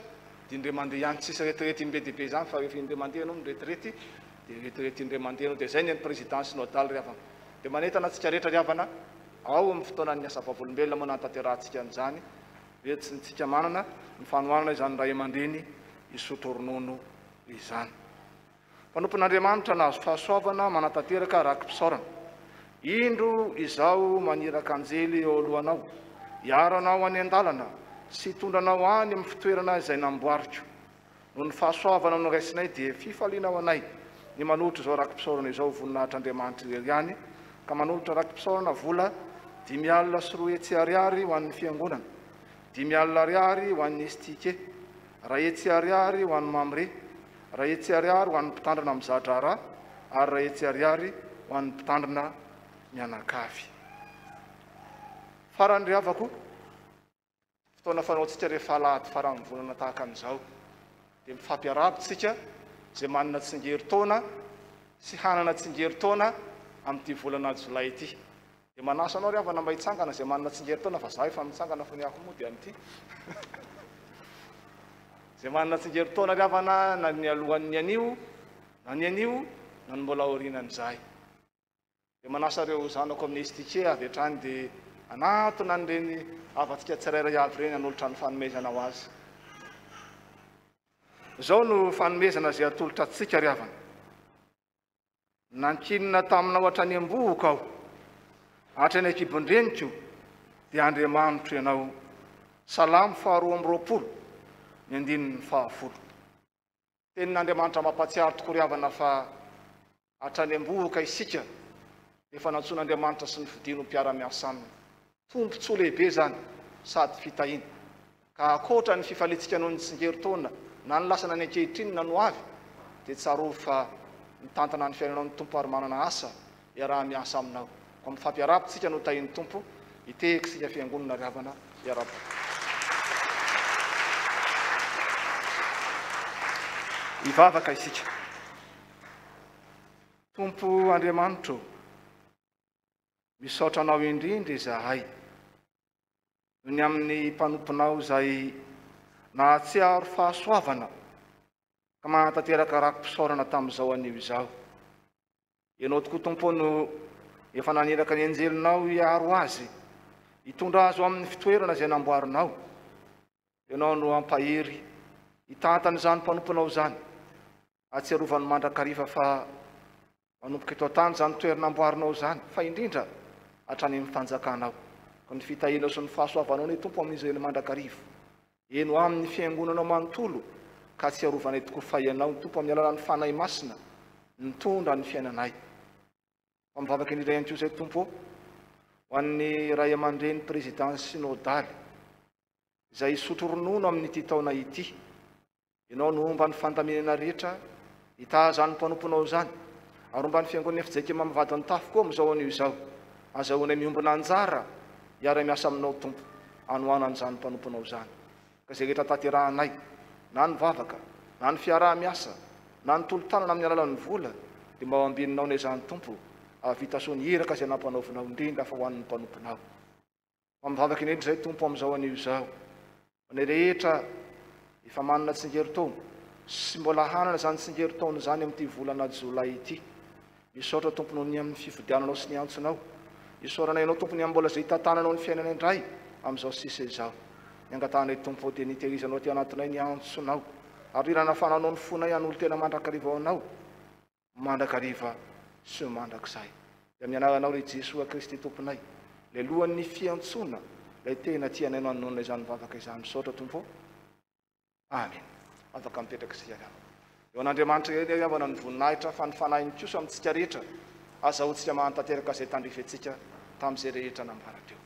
dia indray mandeha ihany. Tsisy retirety be dia be izany fa rehefa indray mandeha ianao miretirety dia retirety indray mandeha ianao. Dia izay ny an'ny Président Synodal ry havana. Dia manentana antsika rehetra ry havana ao amin'ny fotoanan'ny asa vavolombelona moa nahatanterahantsika an'izany hoe tsy ntsika manana ny fanohanana izany ray aman-dreny hisotro ronono izany. Mpanompon'Andriamanitra nahazo fahasoavana manatanteraka raki-pisaorana. Indro izaho maniraka anjely eo alohanao, hiaro anao any an-dalana sy hitondra anao any amin'ny fitoerana izay namboariko. Noho ny fahasoavana noraisinay dia fifaliana ho anay ny manolotra izao raki-pisaorana izao ho voninahitr'Andriamanitra irery ihany, ka manolotra raki-pisaorana vola 250 ariary ho an'ny Fiangonana, 50 ariary ho an'ny Estike, 100 ariary ho an'ny Mamre, 100 ariary ho an'ny mpitandrina miza-draharaha ary 100 ariary ho an'ny mpitandrina mianakavy. Farany ry havako, fotoana fanaontsika rehefa alahady faran'ny volana tahaka an'izao dia mifampiarahaba isika izay manana tsingerin-taona sy hanana tsingerin-taona amin'ity volana jolay ity. Dia manasa anao ry havana mba hitsangana izay manana tsingerin-taona fa za efa mitsangana fony aho mody amin'ity. Izay manana tsingerin-taona ry havana na ny alohan'ny anio na ny anio na ny mbola aorianan'izay. Dia manasa ireo zanako amin'ny STK avy hatrany dia hanatona an'ireny havantsika tsirairay avy ireny hanolotra ny fanomezana ho azy. Izao no fanomezana izay atolotra antsika ry havana. Nankinina taminao hatrany am-bohoka aho, hatrany an-kibon-dreniko, dia Andriamanitro Ianao. Salamo faharoa amby roapolo, ny andininy fahafolo. Tenin'Andriamanitra mampahatsiaro tokoa ry havana fa hatrany am-bohoka isika dia efa nantsoin'Andriamanitra sy nofidiny ho mpiara-miasa aminy. Tombontsoa lehibe izany sady fitahiana. Ka ankoatra ny fifaliantsika noho ny tsingerin-taona na ny lasa na ny ankehitriny na ny ho avy, dia tsarovy fa mitantana ny fiainanao ny Tompo ary manana asa iaraha-miasa aminao. Koa mifampiarahaba tsika no tahin'ny Tompo, hitehaka isika fiangonana ry havana, iarahaba. Hivavaka isika. Tompo Andriamanitro ô, misaotra Anao indrindra izahay noho ny amin'ny mpanomponao izay nahatsiaro fahasoavana ka manatanteraka raki-pisaorana tamin'izao anio izao. Ianao tokoa Tompo no efa naniraka ny anjelinao hiaro azy, hitondra azy ho amin'ny fitoerana izay namboarinao. Ianao no hampahery hitantana izany mpanomponao izany, ahatsiarovany mandrakariva fa manomboka eto an-tany izany toerana amboarinao izany, fa indrindra hatrany amin'ny fanjakanao. Koa ny fitahianao sy ny fahasoavanao anie Tompo amin'izy ireny mandrakariva. Eny ho amin'ny Fiangonanao manontolo, ka atsiarovanay tokoa fa Ianao, Tompo, amin'ny alalan'ny Fanahy Masina, nitondra ny fiainanay. Fa mivavaka indrindra ihany koa izay, Tompo ô, ho an'ny ray aman-dreny Prezidan'ny Synodaly, izay hisotro ronono amin'ity taona ity. Ianao no homba ny fandaminana rehetra hitaha izany mpanomponao izany, ary homba ny Fiangonana fjkm mivady ny tafo koa amin'izao anio izao. Azahoanay miombona anjara hiara-miasa aminao Tompo hanohanana izany mpanomponao izany. Ka izay rehetra tanterahanay, na ny vavaka, na ny fiaraha-miasa, na ny tolo-tanana amin'ny alalan'ny vola, dia mba ho ambininao anie izany Tompo, hahavita soa ny iraka izay nampanaovinao, indrindra fa ho an'ny mpanomponao. Fa mivavaka indrindra izay Tompo amin'izao anio izao. Ny rehetra efa manana tsingerin-taona sy mbola hanana izany tsingerin-taona izany amin'ity volana jolay ity. Misaotra Tompo noho ny amin'ny fifidiananao sy ny antsonao. Isaoranay Anao Tompo ny amin'ny mbola izay hitantananao ny fiainanay indray amin'izao sisa izao. Ny angatahanay Tompo dia ny hitehirizanao aty anatinay ny antsonao ary ny hanafananao ny fonay hanolo-tena mandrakariva ho Anao. mandrakariva sy ho mandrakizay. Dia amin'ny anaranao ry Jesoa Kristy Tomponay, ilay lohan'ny fiantsoana, ilay tena tianay no hanonona izany vavaka izany. Misaotra Tompo ô. Amen. Afaka mipetraka isika ry havana. Eo an'Andriamanitra irery ry havana ny voninahitra fa ny fanahiny kosa amintsika rehetra, azahoantsika mahantanteraka izay tandrify antsika tamin'izay rehetra nambara teo.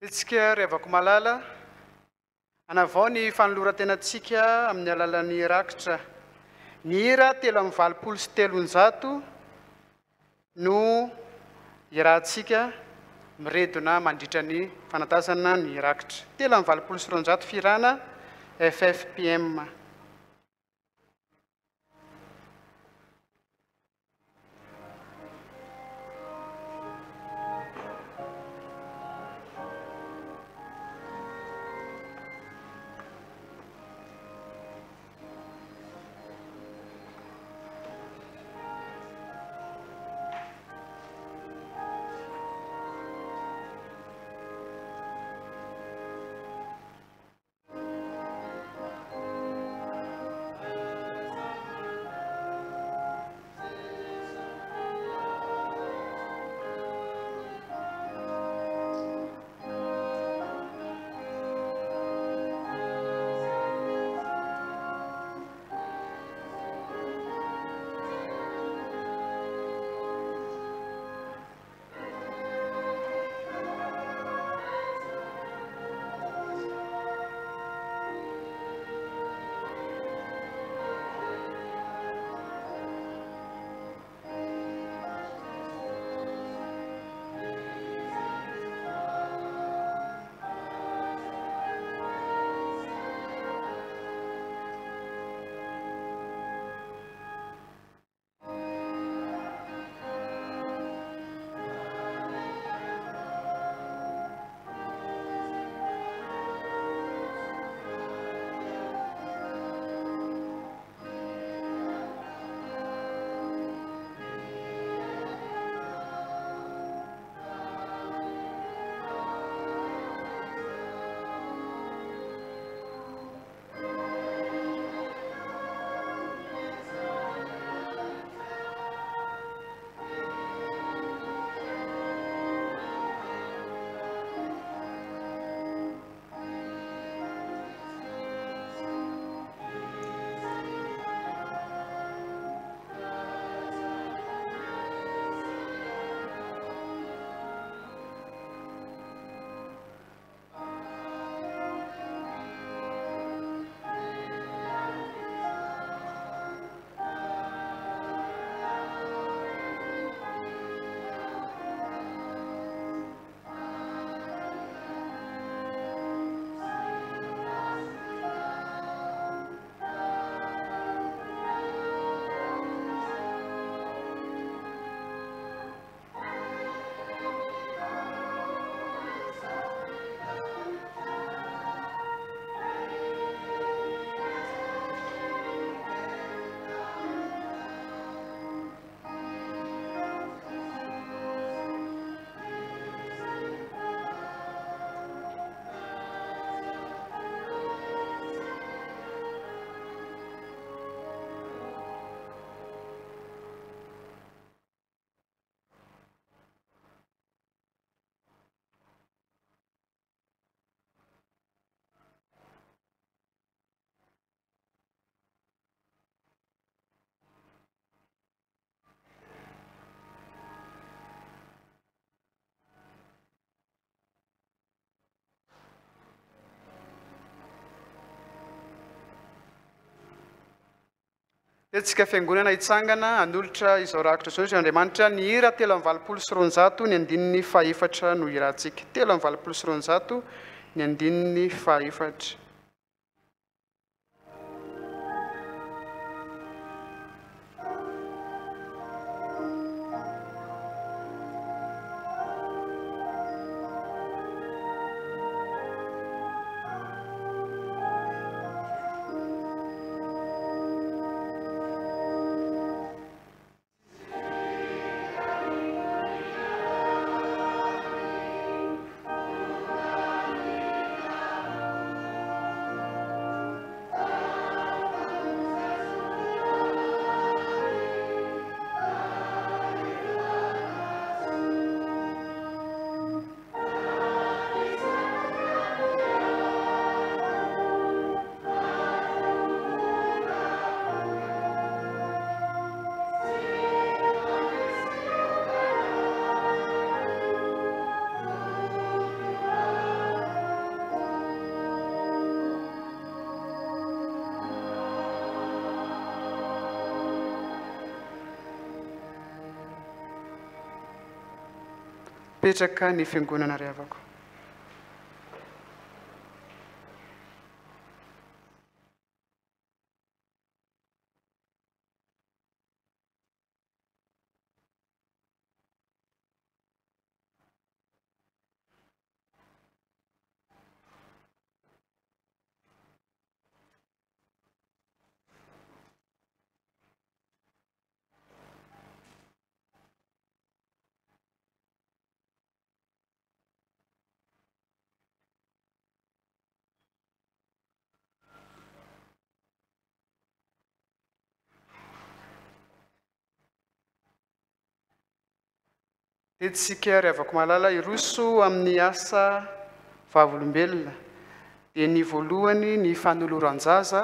Hetsika ry havako malala, hanavao ny fanoloran-tenantsika amin'ny alalan'ny rakitra. Ny hira 383 no iarahantsika miredona mandritra ny fanatazana ny rakitra. 283 fihirana FFPM. Hetsika Fiangonana hitsangana hanolotra izao rakitra izao izay Andriamanitra ny hira 283 ny andininy fahefatra no hirantsika. 283 ny andininy fahefatra. Mipetraka ny fiangonana ry havako. Isika ry havako malala hiroso amin'ny asa vavolombelona dia ny voalohany ny fanoloran-jaza,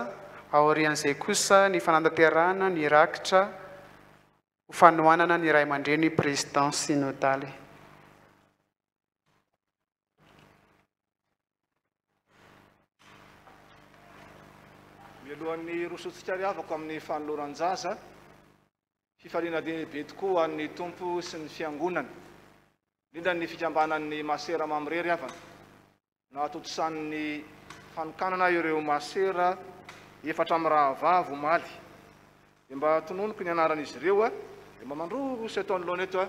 aorian'izay kosa ny fanatanterahana ny rakitra ho fanohanana ny ray aman-dreny Président Synodaly. Mialohan'ny hirosoantsika ry havako amin'ny fanoloran-jaza, fifaliana lehibe tokoa ho an'ny Tompo sy ny Fiangonana, indrindra ny fikambanan'ny Masera Mamre ry havana. Nahatontosan'ny fanokanana ireo masera efatra mirahavavy omaly. Dia mba tononiko ny anaran'izy ireo a! Dia mba mandroso eto anoloana eto a!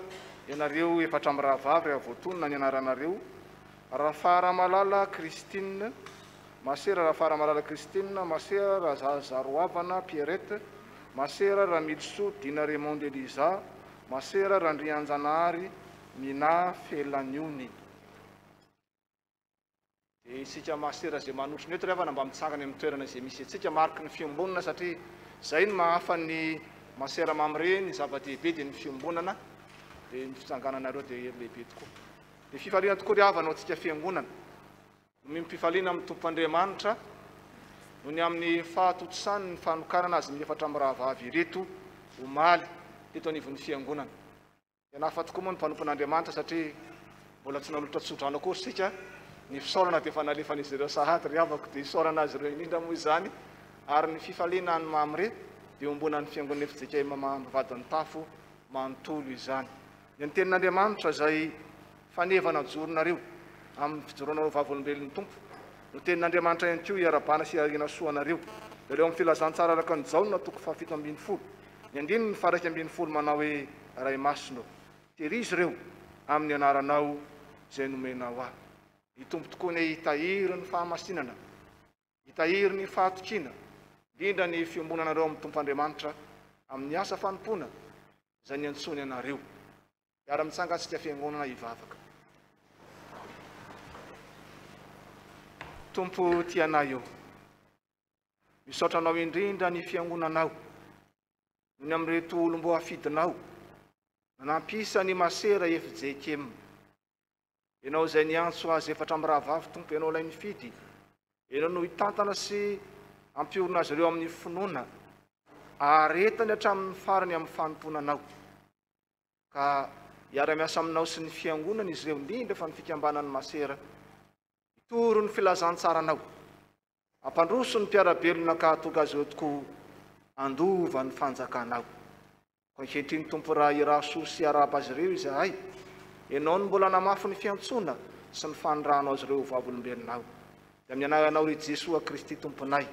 Ianareo efatra mirahavavy rehefa voatonona ny anaranareo. Rafaramalala Christine, Masera Rafaramalala Christine, Masera Razazaroavana Pierrette, Masera Ramilisoa Dina Raymonde Elisa, Masera Randrianjanahary Minah Felaniony. Dia isika masera izay manotrona eto ry havana mba mitsangana eo amin'ny toerana izay misy antsika, mariky ny fiombonana satria izay no mahafa ny masera mamre, ny zava-dehibe dia ny fiombonana, dia ny fitsangananareo dia hery lehibe tokoa. Dia fifaliana tokoa ry havana ho antsika fiangonana, nomem-pifaliana amin'ny Tompo Andriamanitra noho ny amin'ny fahatontosany ny fanokanana azy miefatra mirahavavy ireto omaly teto anivon'ny fiangonana. Tena hafa tokoa moa ny mpanompon'Andriamanitra satria mbola tsy nanolotra tsodrano akory isika, ny fisaorana dia efa nalefan'izy ireo sahady ry havako, dia isaorana azy ireo indrindra moa izany, ary ny fifaliana any Mamre dia iombonan'ny Fiangonana fjkm Ambavahadin'ny manontolo izany. Dia ny tenin'Andriamanitra izay faneva najoronareo amin'ny fijoroanareo vavolombelon'ny Tompo no tenin'Andriamanitra ihany koa iarabana sy iarina soa anareo, dia ireo amin'ny filazantsara araka an'i Jaona toko faha-17. Ny andininy faha-11 manao hoe, Ray Masina ô, tehirizo ireo amin'ny anaranao izay nomenao ahy. Ny Tompo tokoa anie hitahiry ny fahamasinana, hitahiry ny fahatokiana, indrindra ny fiombonanareo amin'ny Tompo Andriamanitra amin'ny asa fanompoana izay niantsoany anareo. Hiara-mitsanga antsika Fiangonana hivavaka. Tompo tia anay ô. Misaotra Anao indrindra ny Fiangonanao noho ny amin'ireto olom-boafidinao nanampy isa ny Masera fjkm. Ianao izay niantso azy efatra mirahavavy Tompo, Ianao ilay nifidy, Ianao no hitantana sy hampiorina azy ireo amin'ny finoana, aharetany hatramin'ny farany amin'ny fanompoana Anao. Ka hiara-miasa aminao sy ny Fiangonana izy ireo, indrindra fa ny fikambanan'ny Masera, hitory ny filazantsaranao. Hampandroso ny mpiara-belona ka hahatonga azy ireo tokoa handova ny fanjakanao. Koa ankehitriny, Tompo, raha hirary soa sy hiarahaba azy ireo izahay, Ianao no mbola hanamafy ny fiantsoana sy ny fanirahanao azy ireo ho vavolombelonao. Dia amin'ny anaranao, ry Jesoa Kristy Tomponay,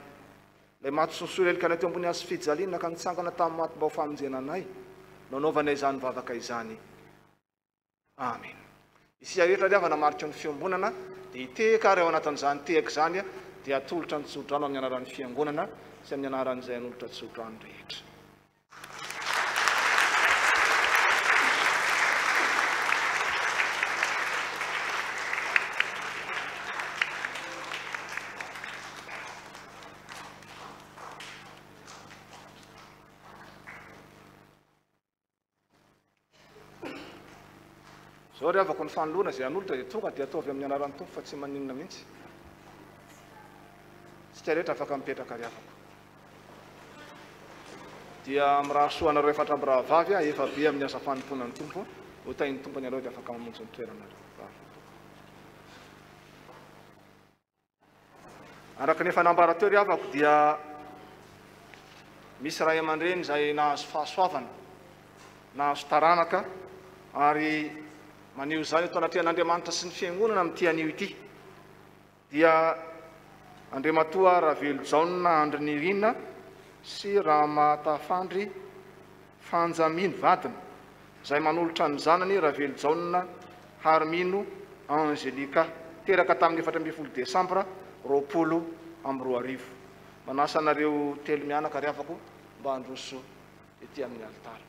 Ilay maty sy nisolelaka anay teo ambony hazofijaliana ka nitsangana tamin'ny maty mba ho famonjena anay, no anaovanay izany vavaka izany. Amena. Isika rehetra ry havana mariky ny fiombonana dia hitehaka ary ao anatin'izany tehaka izany dia atolotra ny tsodrano amin'ny anaran'ny fiangonana sy amin'ny anaran'izay hanolotra tsodrano rehetra. Zao ry havako ny fanoloana izay hanolotra dia tonga dia ataovy amin'ny anaran'ny Tompo fa tsy maninona mihitsy. Tsika rehetra afaka mipetraka ry havako. Dia mirary soa anareo efatra amby rahavavy a, efa be amin'ny asa fanompoana ny Tompo. Ho tahin'ny Tompo ianareo dia afaka mamonjy ny toeranareo. Mirary soa tompoko. Araka ny efa nambara teo ry havako dia misy ray aman-dreny izay nahazo fahasoavana, nahazo taranaka ary maneho izany eto anatrehan'Andriamanitra sy ny Fiangonana amin'ity anio ity dia Andriamatoa Ravelojaona Andrinirina sy Ramatafandry Fanjamino vadiny izay manolotra ny zanany Ravelojaona Harimino Angelica, teraka tamin'ny 14 desambra 2020. Manasa anareo telo mianaka ry havako mba handroso ety amin'ny alitara.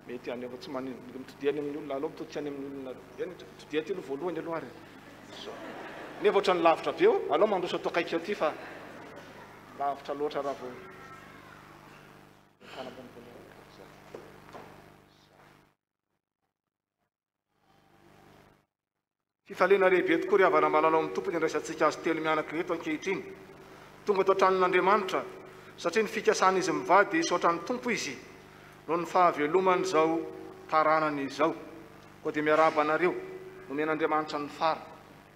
Mety any fa tsy manino. Mitodia any amin'ny olona, aleo mitodika any amin'ny olona. Eny, mitodia aty aloha voalohany aloha ary. Zao. Nefa ohatran'ny lavitra be eo, aleo mandroso ato akaiky aty fa lavitra loatra raha vao. Fanambonimbony. Zay. Fifaliana lehibe tokoa ry havana malala ao amin'ny Tompo ny andraisantsika azy telo mianaka ireto ankehitriny. Tonga ato an-tranon'Andriamanitra, satria ny fikasan'izy mivady dia hisaotra ny Tompo izy noho ny fahaveloman'izao taranany izao. Koa dia miarahaba anareo, nomen'Andriamanitra ny fara.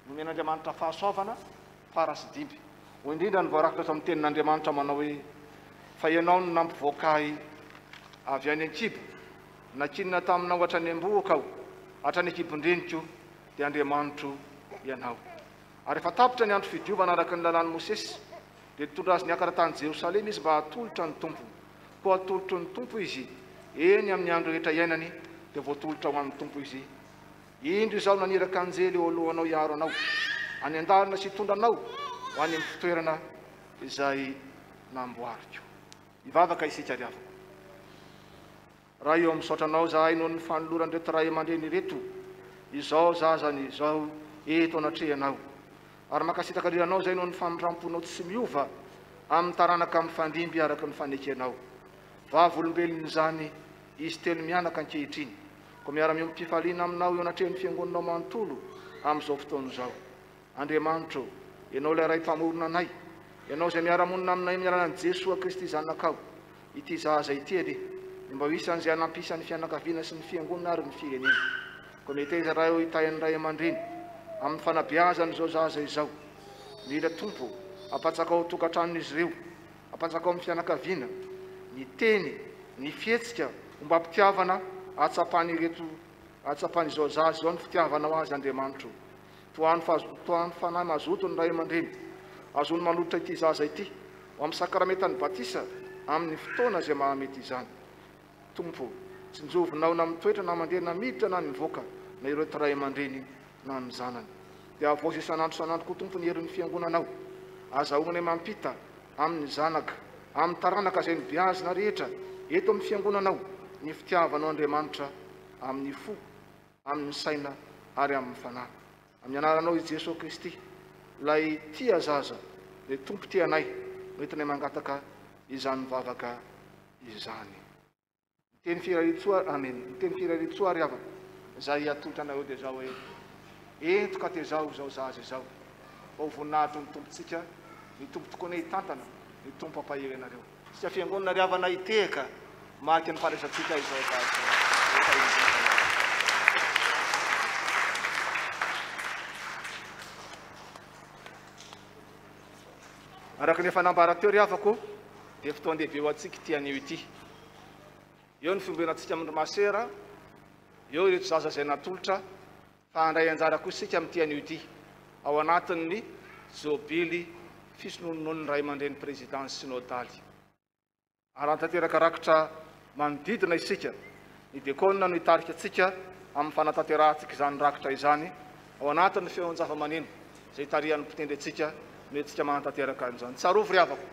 Nomen'Andriamanitra fahasoavana, fara sy dimby. Hoy indrindra ny voarakitra ato amin'ny Tenin'Andriamanitra manao hoe, Fa Ianao no nampivoaka ahy avy any an-kibo, Nankinina taminao hatrany am-bohoka aho, hatrany an-kibon-dreniko, dia Andriamanitro Ianao. Ary rehefa tapitra ny andro fidiovana araka ny lalàn'i Mosesy, dia nitondra azy niakatra tany Jerosalema izy mba hatolotra ny Tompo. Koa atolotry ny Tompo izy, eny, amin'ny andro rehetra iainany, dia voatolotra ho an'ny Tompo izy. Indro izaho naniraka anjely eo alohanao hiaro anao any an-dalana sy hitondra anao ho any amin'ny fitoerana izay namboariko. Hivavaka isika ry havako. Ray ô, misaotra Anao izahay noho ny fanoloran'ireto ray aman-dreny ireto izao zazany izao eto anatrehanao. Ary mankasitraka indrindra Anao izahay noho ny famindram-ponao tsy miova amin'ny taranaka mifandimby araka ny fanekenao. Vavolombelon'izany izy telo mianaka ankehitriny, koa miara-miombom-pifaliana Aminao eo anatrehan'ny Fiangonanao manontolo amin'izao fotoana izao. Andriamanitra ô, Ianao ilay Ray Mpamorona anay, Ianao izay miara-monina aminay amin'ny alalan'i Jesoa Kristy Zanakao, ity zaza ity anie no mba ho isan'izay hanampisa ny fianakaviana sy ny fiangonana ary ny firenena. Koa meteza Ray ô hitahy ny ray aman-dreny amin'ny fanabeazana izao zaza izao. Mila Tompo ô, ampatsakao ao tokantranon'izy ireo, ampatsakao amin'ny fianakaviana, ny teny, ny fihetsika ombam-pitiavana ahatsapan'ireto ahatsapan'izao zaza izao ny fitiavanao azy Andriamanitra ô. Tohano tohano fanahy mazoto ny ray aman-dreny. Azony manolotra ity zaza ity ho amin'ny sakramentan'ny batisa amin'ny fotoana izay mahamety izany. Tompo ô, tsinjovinao na mitoetra na mandeha na miditra na mivoaka na ireo ray aman-dreny na ny zanany. Dia havaozy isan'andro isan'andro koa Tompo ny herin'ny fiangonanao. Azahoanay mampita amin'ny zanaka, amin'ny taranaka izay nobeazina rehetra eto amin'ny fiangonanao ny fitiavanao Andriamanitra amin'ny fo amin'ny saina ary amin'ny fanahy. Amin'ny anaranao i Jesoa Kristy, ilay tia zaza, ilay Tompo tia anay, no entinay mangataka izany vavaka izany. Ny teny firariantsoa, amen. Ny teny firariantsoa ary havana, izay atolotra anareo dia izao hoe, Ento ka tezao izao zaza izao, fa ho voninahitry ny Tompontsika, ny Tompo tokoa anie hitantana, ny Tompo hampahery anareo. Isika Fiangonana ry havana hitehaka mariky ny fandraisantsika izao zaza izao. Araka ny efa nambara teo ry havako dia fotoan-dehibe ho antsika ity anio ity. Eo ny fiombenantsika amin-dry masera, eo ireto zaza izay natolotra fa handray anjara koa isika amin'ity anio ity ao anatin'ny jobily fisonononon'ny ray aman-dreny prezidan'ny synodaly. Hanatanteraka rakitra manodidina isika. Ny diakona no hitarika antsika amin'ny fanatanterahantsika izany rakitra izany ao anatin'ny feon-javamaneno izay itarihan'ny mpitendry antsika no entintsika manatanteraka an'izany. Tsarovy ry havako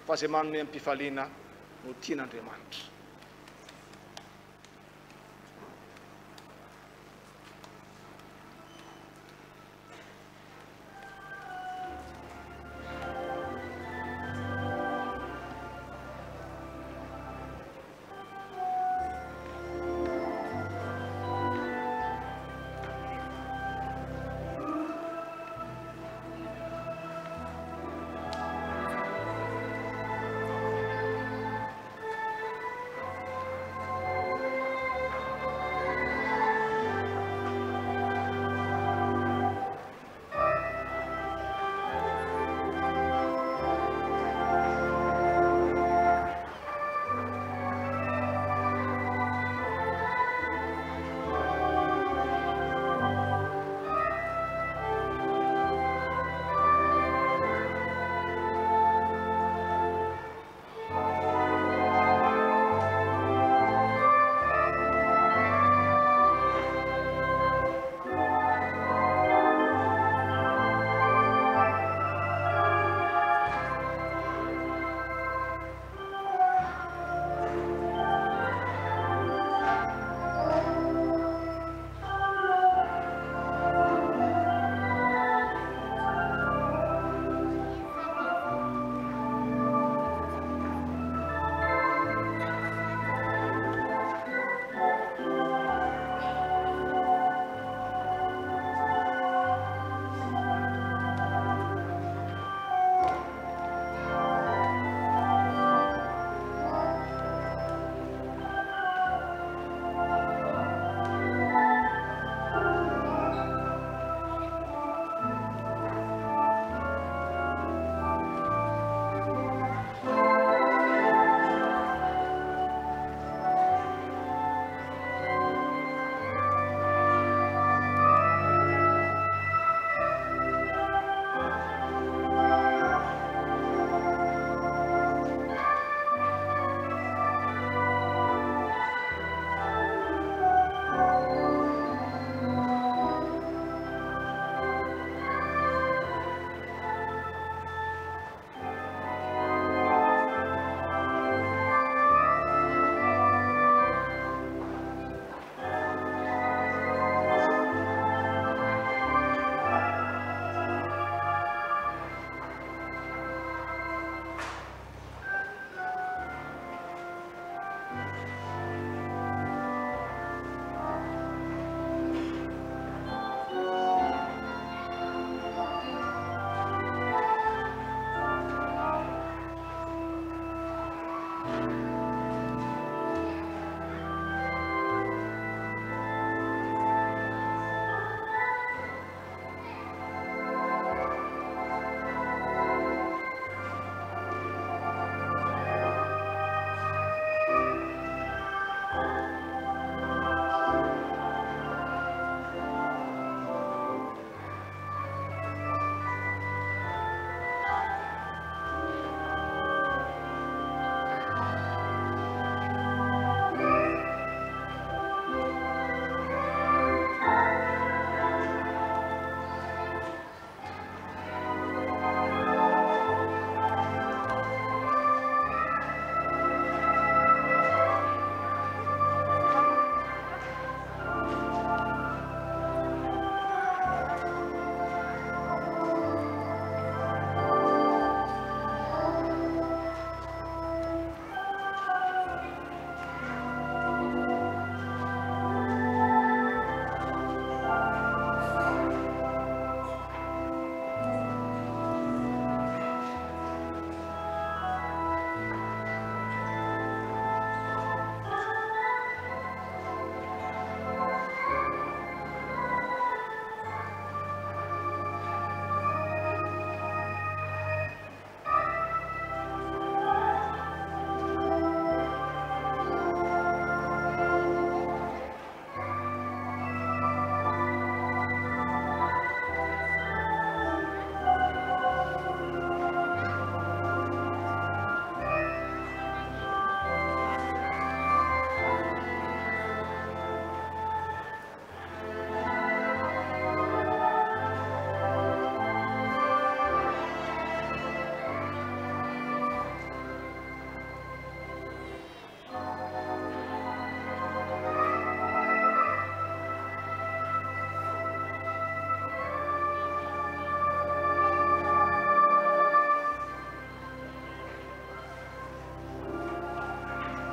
fa izay manome amim-pifaliana no tian'Andriamanitra.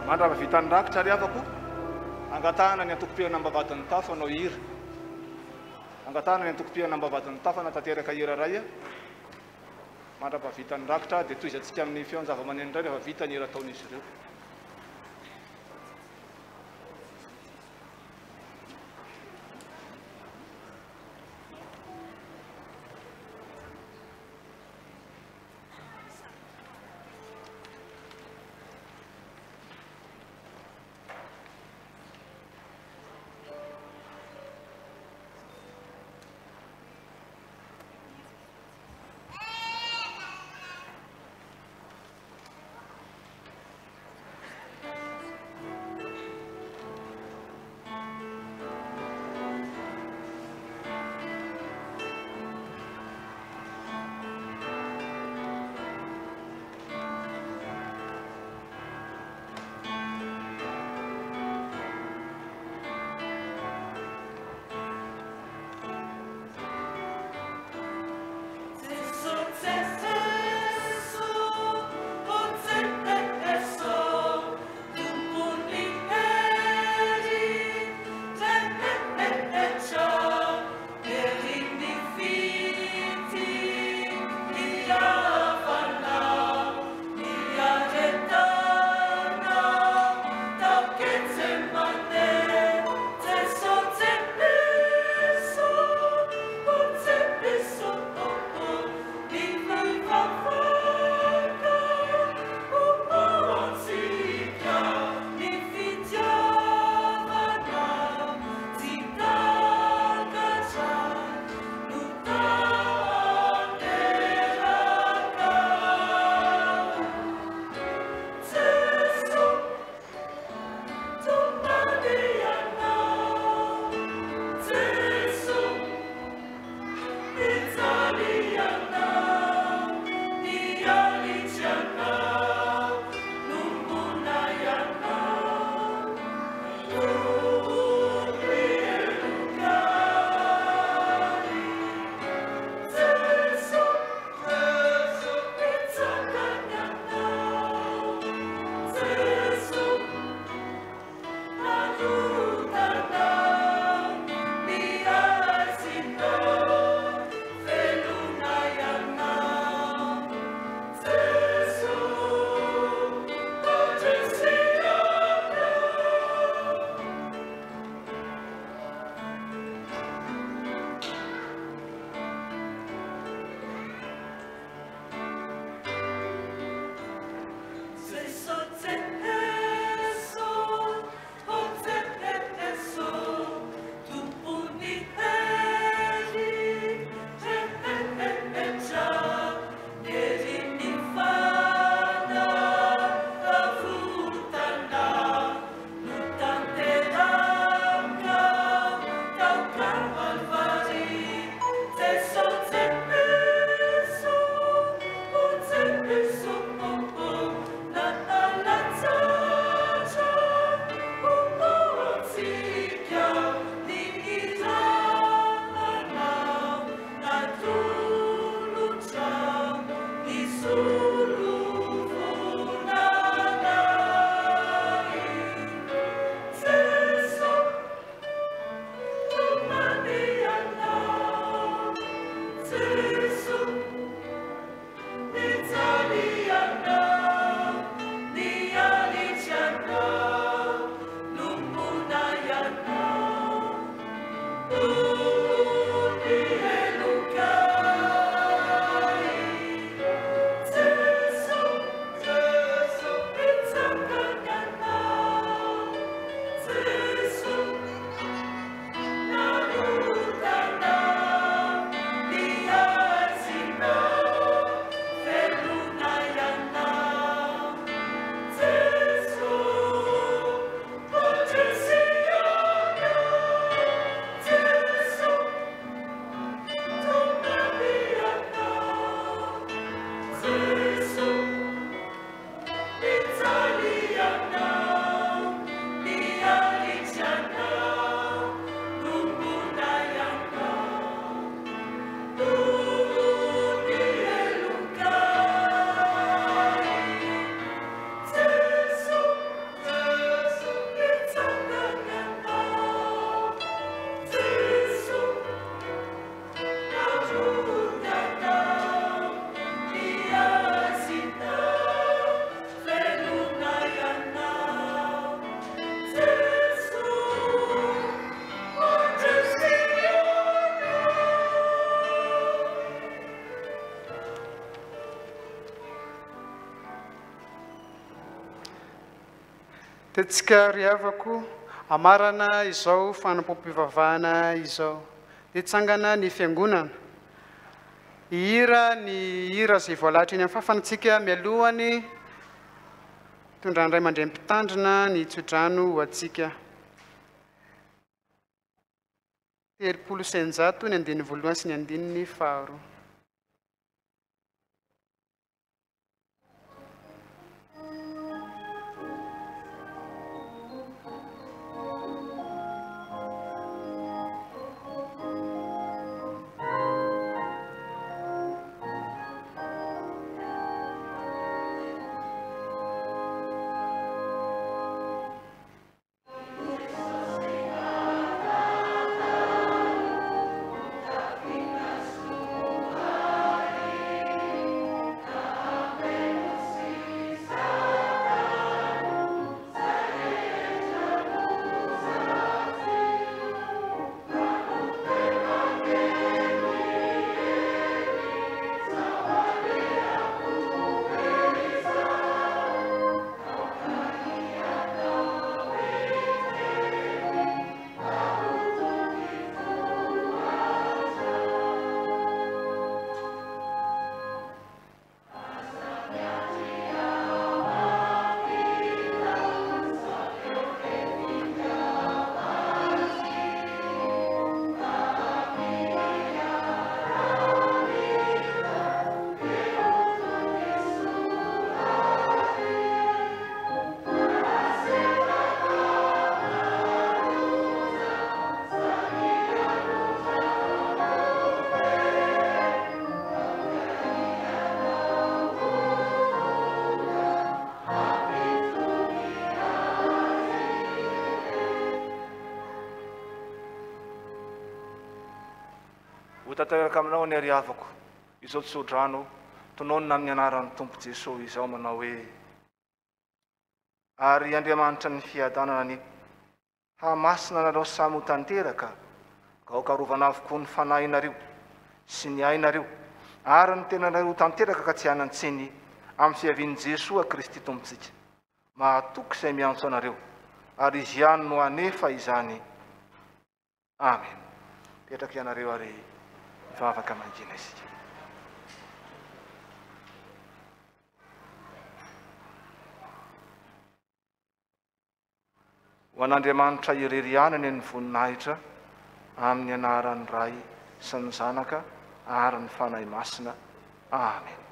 Mandrapavitan'ny rakitra ry havako, angatahana ny antokom-pihana am-bavahadin'ny tafo hanao hira. Angatahana ny antokom-pihana am-bavahadin'ny tafo hanatanteraka hira iray. Mandrapavitan'ny rakitra dia tohizantsika amin'ny feon-javamaneno indray rehefa vita ny hira ataon'izy ireo. Tetika ry havako, hamarana izao fanompoam-pivavahana izao. Dia tsangana ny fiangonana. Hihira ny hira izay voalahatra eny amin'ny fafana isika mialohan'ny hitondran'ny ray aman-dreny mpitandrina ny tsodrano ho antsika. 630 ny andininy voalohany sy ny andininy faharoa. Ho tanteraka aminao anie ry havako izao tsodrano tononina amin'ny anaran'ny Tompo Jesoa izao manao hoe, Ary Andriamanitra ny fiadanana anie hahamasina anareo samy ho tanteraka ka aoka arovana avokoa ny fanahinareo sy ny ainareo ary ny tenanareo ho tanteraka ka tsy hanan-tsiny amin'ny fiavian'i Jesoa Kristy Tompontsika. Mahatoky izay miantso anareo ary Izy ihany no hanefa izany. Amen. Mipetraka ianareo ary mivavaka mangina isika. Ho an'Andriamanitra irery ihany anie ny voninahitra amin'ny anaran'ny Ray sy ny Zanaka ary ny Fanahy Masina. Amen.